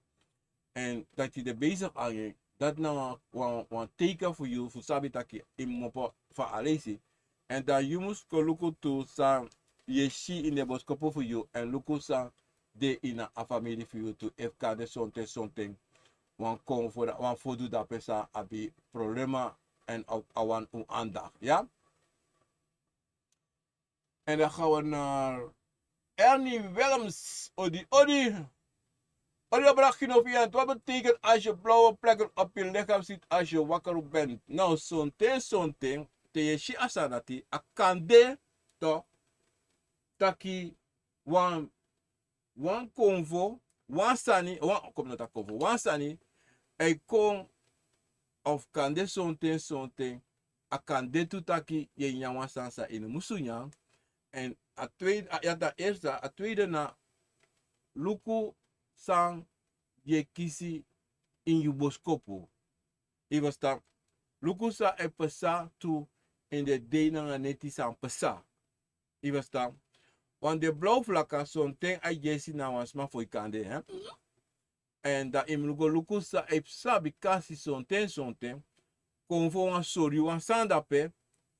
en taki de bezig agi, dati na wan, wan, wan teken fu yu fu sabi taki yu mus opo fu a leisi. En dan yu mus kon luku tu san yu e si ini den boskopu fu yu, en luku san de ini a famiri fu yu tu, efu kan de sonten sonten wan kon fu wan fodu dape san abi problema, en a, a wani un andak, ya. En dan gaan we naar Ernie Willems. Odi, odi. Odi, Abraham Ginoviant. Wat betekent als je blauwe plekken op je lichaam ziet als je wakker bent? Nou, sonten, sonten, te yu e si a sani dati, a kan de, toch, taki wan wan konfo, wan sani, wan, kon mi no taki konfo, wan sani, a e kon, of kan de sonten, sonten, a kan de tu taki yu e nyan wan sani san yu no musu nyan. En a tweede, a, ya, dati a eerste, a tweede na luku san yu e kisi ini yu boskopu. Yu e ferstan? Luku san e pasa tu ini den dei nanga neti san pasa. Yu e ferstan? Want den blauw vlakken, sonten a yesi na wan sma fu yu kan de, hè? En dan yu mus go luku san e psa, bikasi sonten, sonten konfo wani sori yu wan sani dape,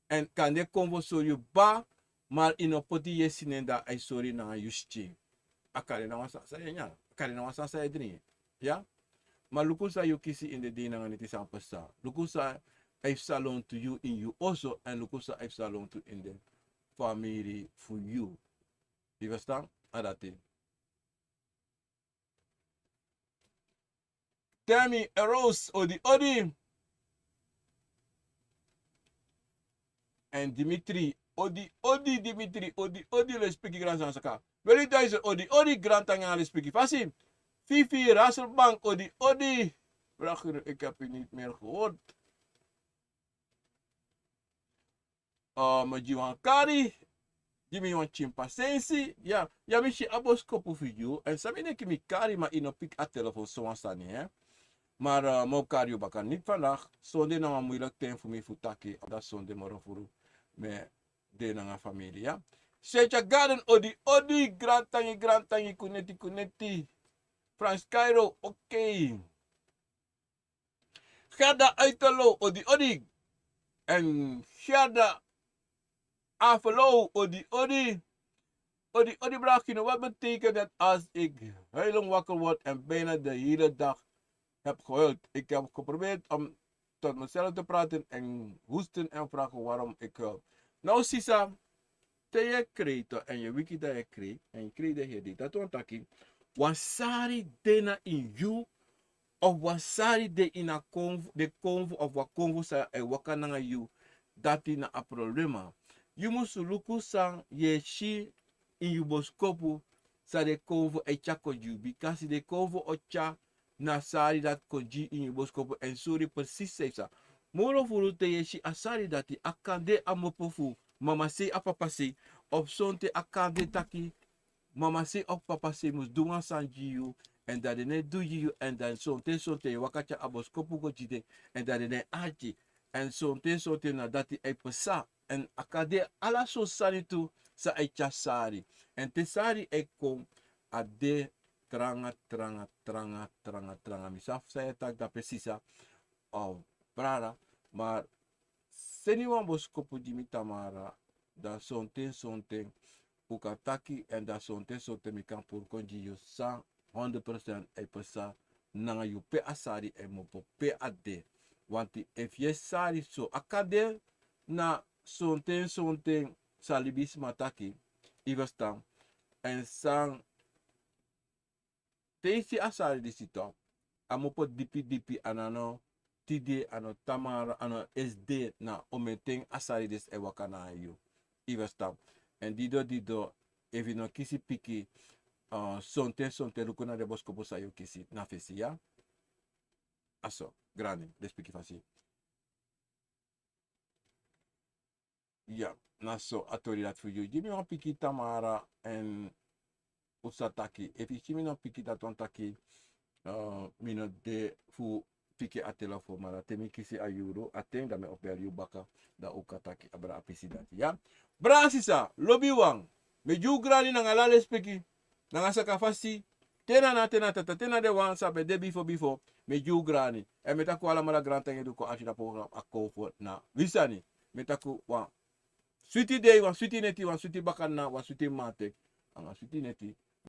en kande konfo sori yu kaba, ma yu no poti yesi nen, dan a e sori yu nanga yu skin. A kan de na wan sani san yu e nyan, a kan de na wan sani san yu e dringi. Ya? Ma luku san yu kisi ini den dei nanga neti san pasa. Luku san a e psa lontu yu ini yu oso, en luku san a e psa lontu ini den famiri fu yu. Yu e ferstan? A dati. Temi Eros, odi, odi. En Dimitri, odi, odi, Dimitri, odi, odi, lespeki, gransan saka. Weli Duizer, odi, odi, grantangi, lespeki fasi. Fifi Rasselbank, odi, odi. Vraag u, ik heb u niet meer gehoord. Eh, mi gi wan kari, gi mi wan pikin pasensi. Ya, ya, mi si a boskopu fu yu. En san mi denki, mi kari, ma yu no piki a telefon, so wan sani, hè. Maar, eh, mi o kari yu baka, niet vandaag. Sonde na wan moeilijk ten fu mi fu taki, omdat sonde moro furu mi e de nanga famiri, ya. Secha Garden, odi, odi, grantangi, grantangi, kuneti, kuneti. Frans Cairo, oké. Gerda Uiterlo, odi, odi. En Gerda Avelo, odi, odi. Odi, odi, Bragino, wat betekent het als ik huilend wakker word en bijna de hele dag heb gehuild? Ik heb geprobeerd om tot mezelf te praten en hoesten en vragen waarom ik huil. Nou, sisa, te yu e krei, toch, en yu wiki, dan yu e krei, en yu krei de heri dei. Dati wani taki, wan sari de na ini yu, of wan sari de ini a konfo, den konfo, of wan konfo san e waka nanga yu, dati na a problema. Yu musu luku san yu e si ini yu boskopu, san den konfo e tyari kon gi yu, bikasi den konfo o tyari na a sari dati kon gi yu ini yu boskopu, en sori yu precies san yu psa. Moro furu, te yu e si a sari dati, a kan de a mopo fu mama sei, a papa sei, of sonten a kan de taki mama sei of papa sei mus du wan sani gi yu, en dan den no e du gi yu, en dan sonten, sonten yu e waka tyari a boskopu go gi den, en dan den no e arki. En sonten, sonten na dati e psa. En a kan de ala sortu sani tu san e tyari sari. En te sari e kon, a de tranga, tranga, tranga, tranga, tranga. Mi sabi san yu e taki dape, sisa, of brada, maar seni wan boskopu gi mi, Tamara, dan sonten, sonten un kan taki, en dan sonten, sonten mi kan puru kon gi yu san honderd procent e psa nanga yu pe a sari e mopo pe a de. Wanti efu yu e sari so a kan de na sonten sonten san libisma taki, yu ferstan, èn san te yu si a sari disi tu, a mopo dipi dipi, a no tide, a no tamara, a no esde na omenten a sari disi e waka na yu. Yu ferstan? Èn dido dido, efu yu no kisi piki, sonten sonten luku na den boskopu san yu kisi na fesi ya. A so grani, den spiki fasi. Ya, na so a tori dati fu yu gi mi wan pikin tamara. Èn un sa taki efu yu si mi no piki dati wan taki, mi no de fu piki a telefon, ma dan te mi kisi a yuru a ten dan mi o beli yu baka, dan un kan taki abra a pisi dati ya. Bra sisa lobiwan, mi e gi un grani nanga ala lespeki nanga saka fasi, te na na te na tata te na den wan san ben de bifo bifo, mi e gi un grani. Èn mi e taki un alamala grantangi di un kon akisi na program a kowfo na wi sani. Mi e taki un wan switi dei, wan switi neti, wan switi bakadina, wan switi mamanten nanga switi neti.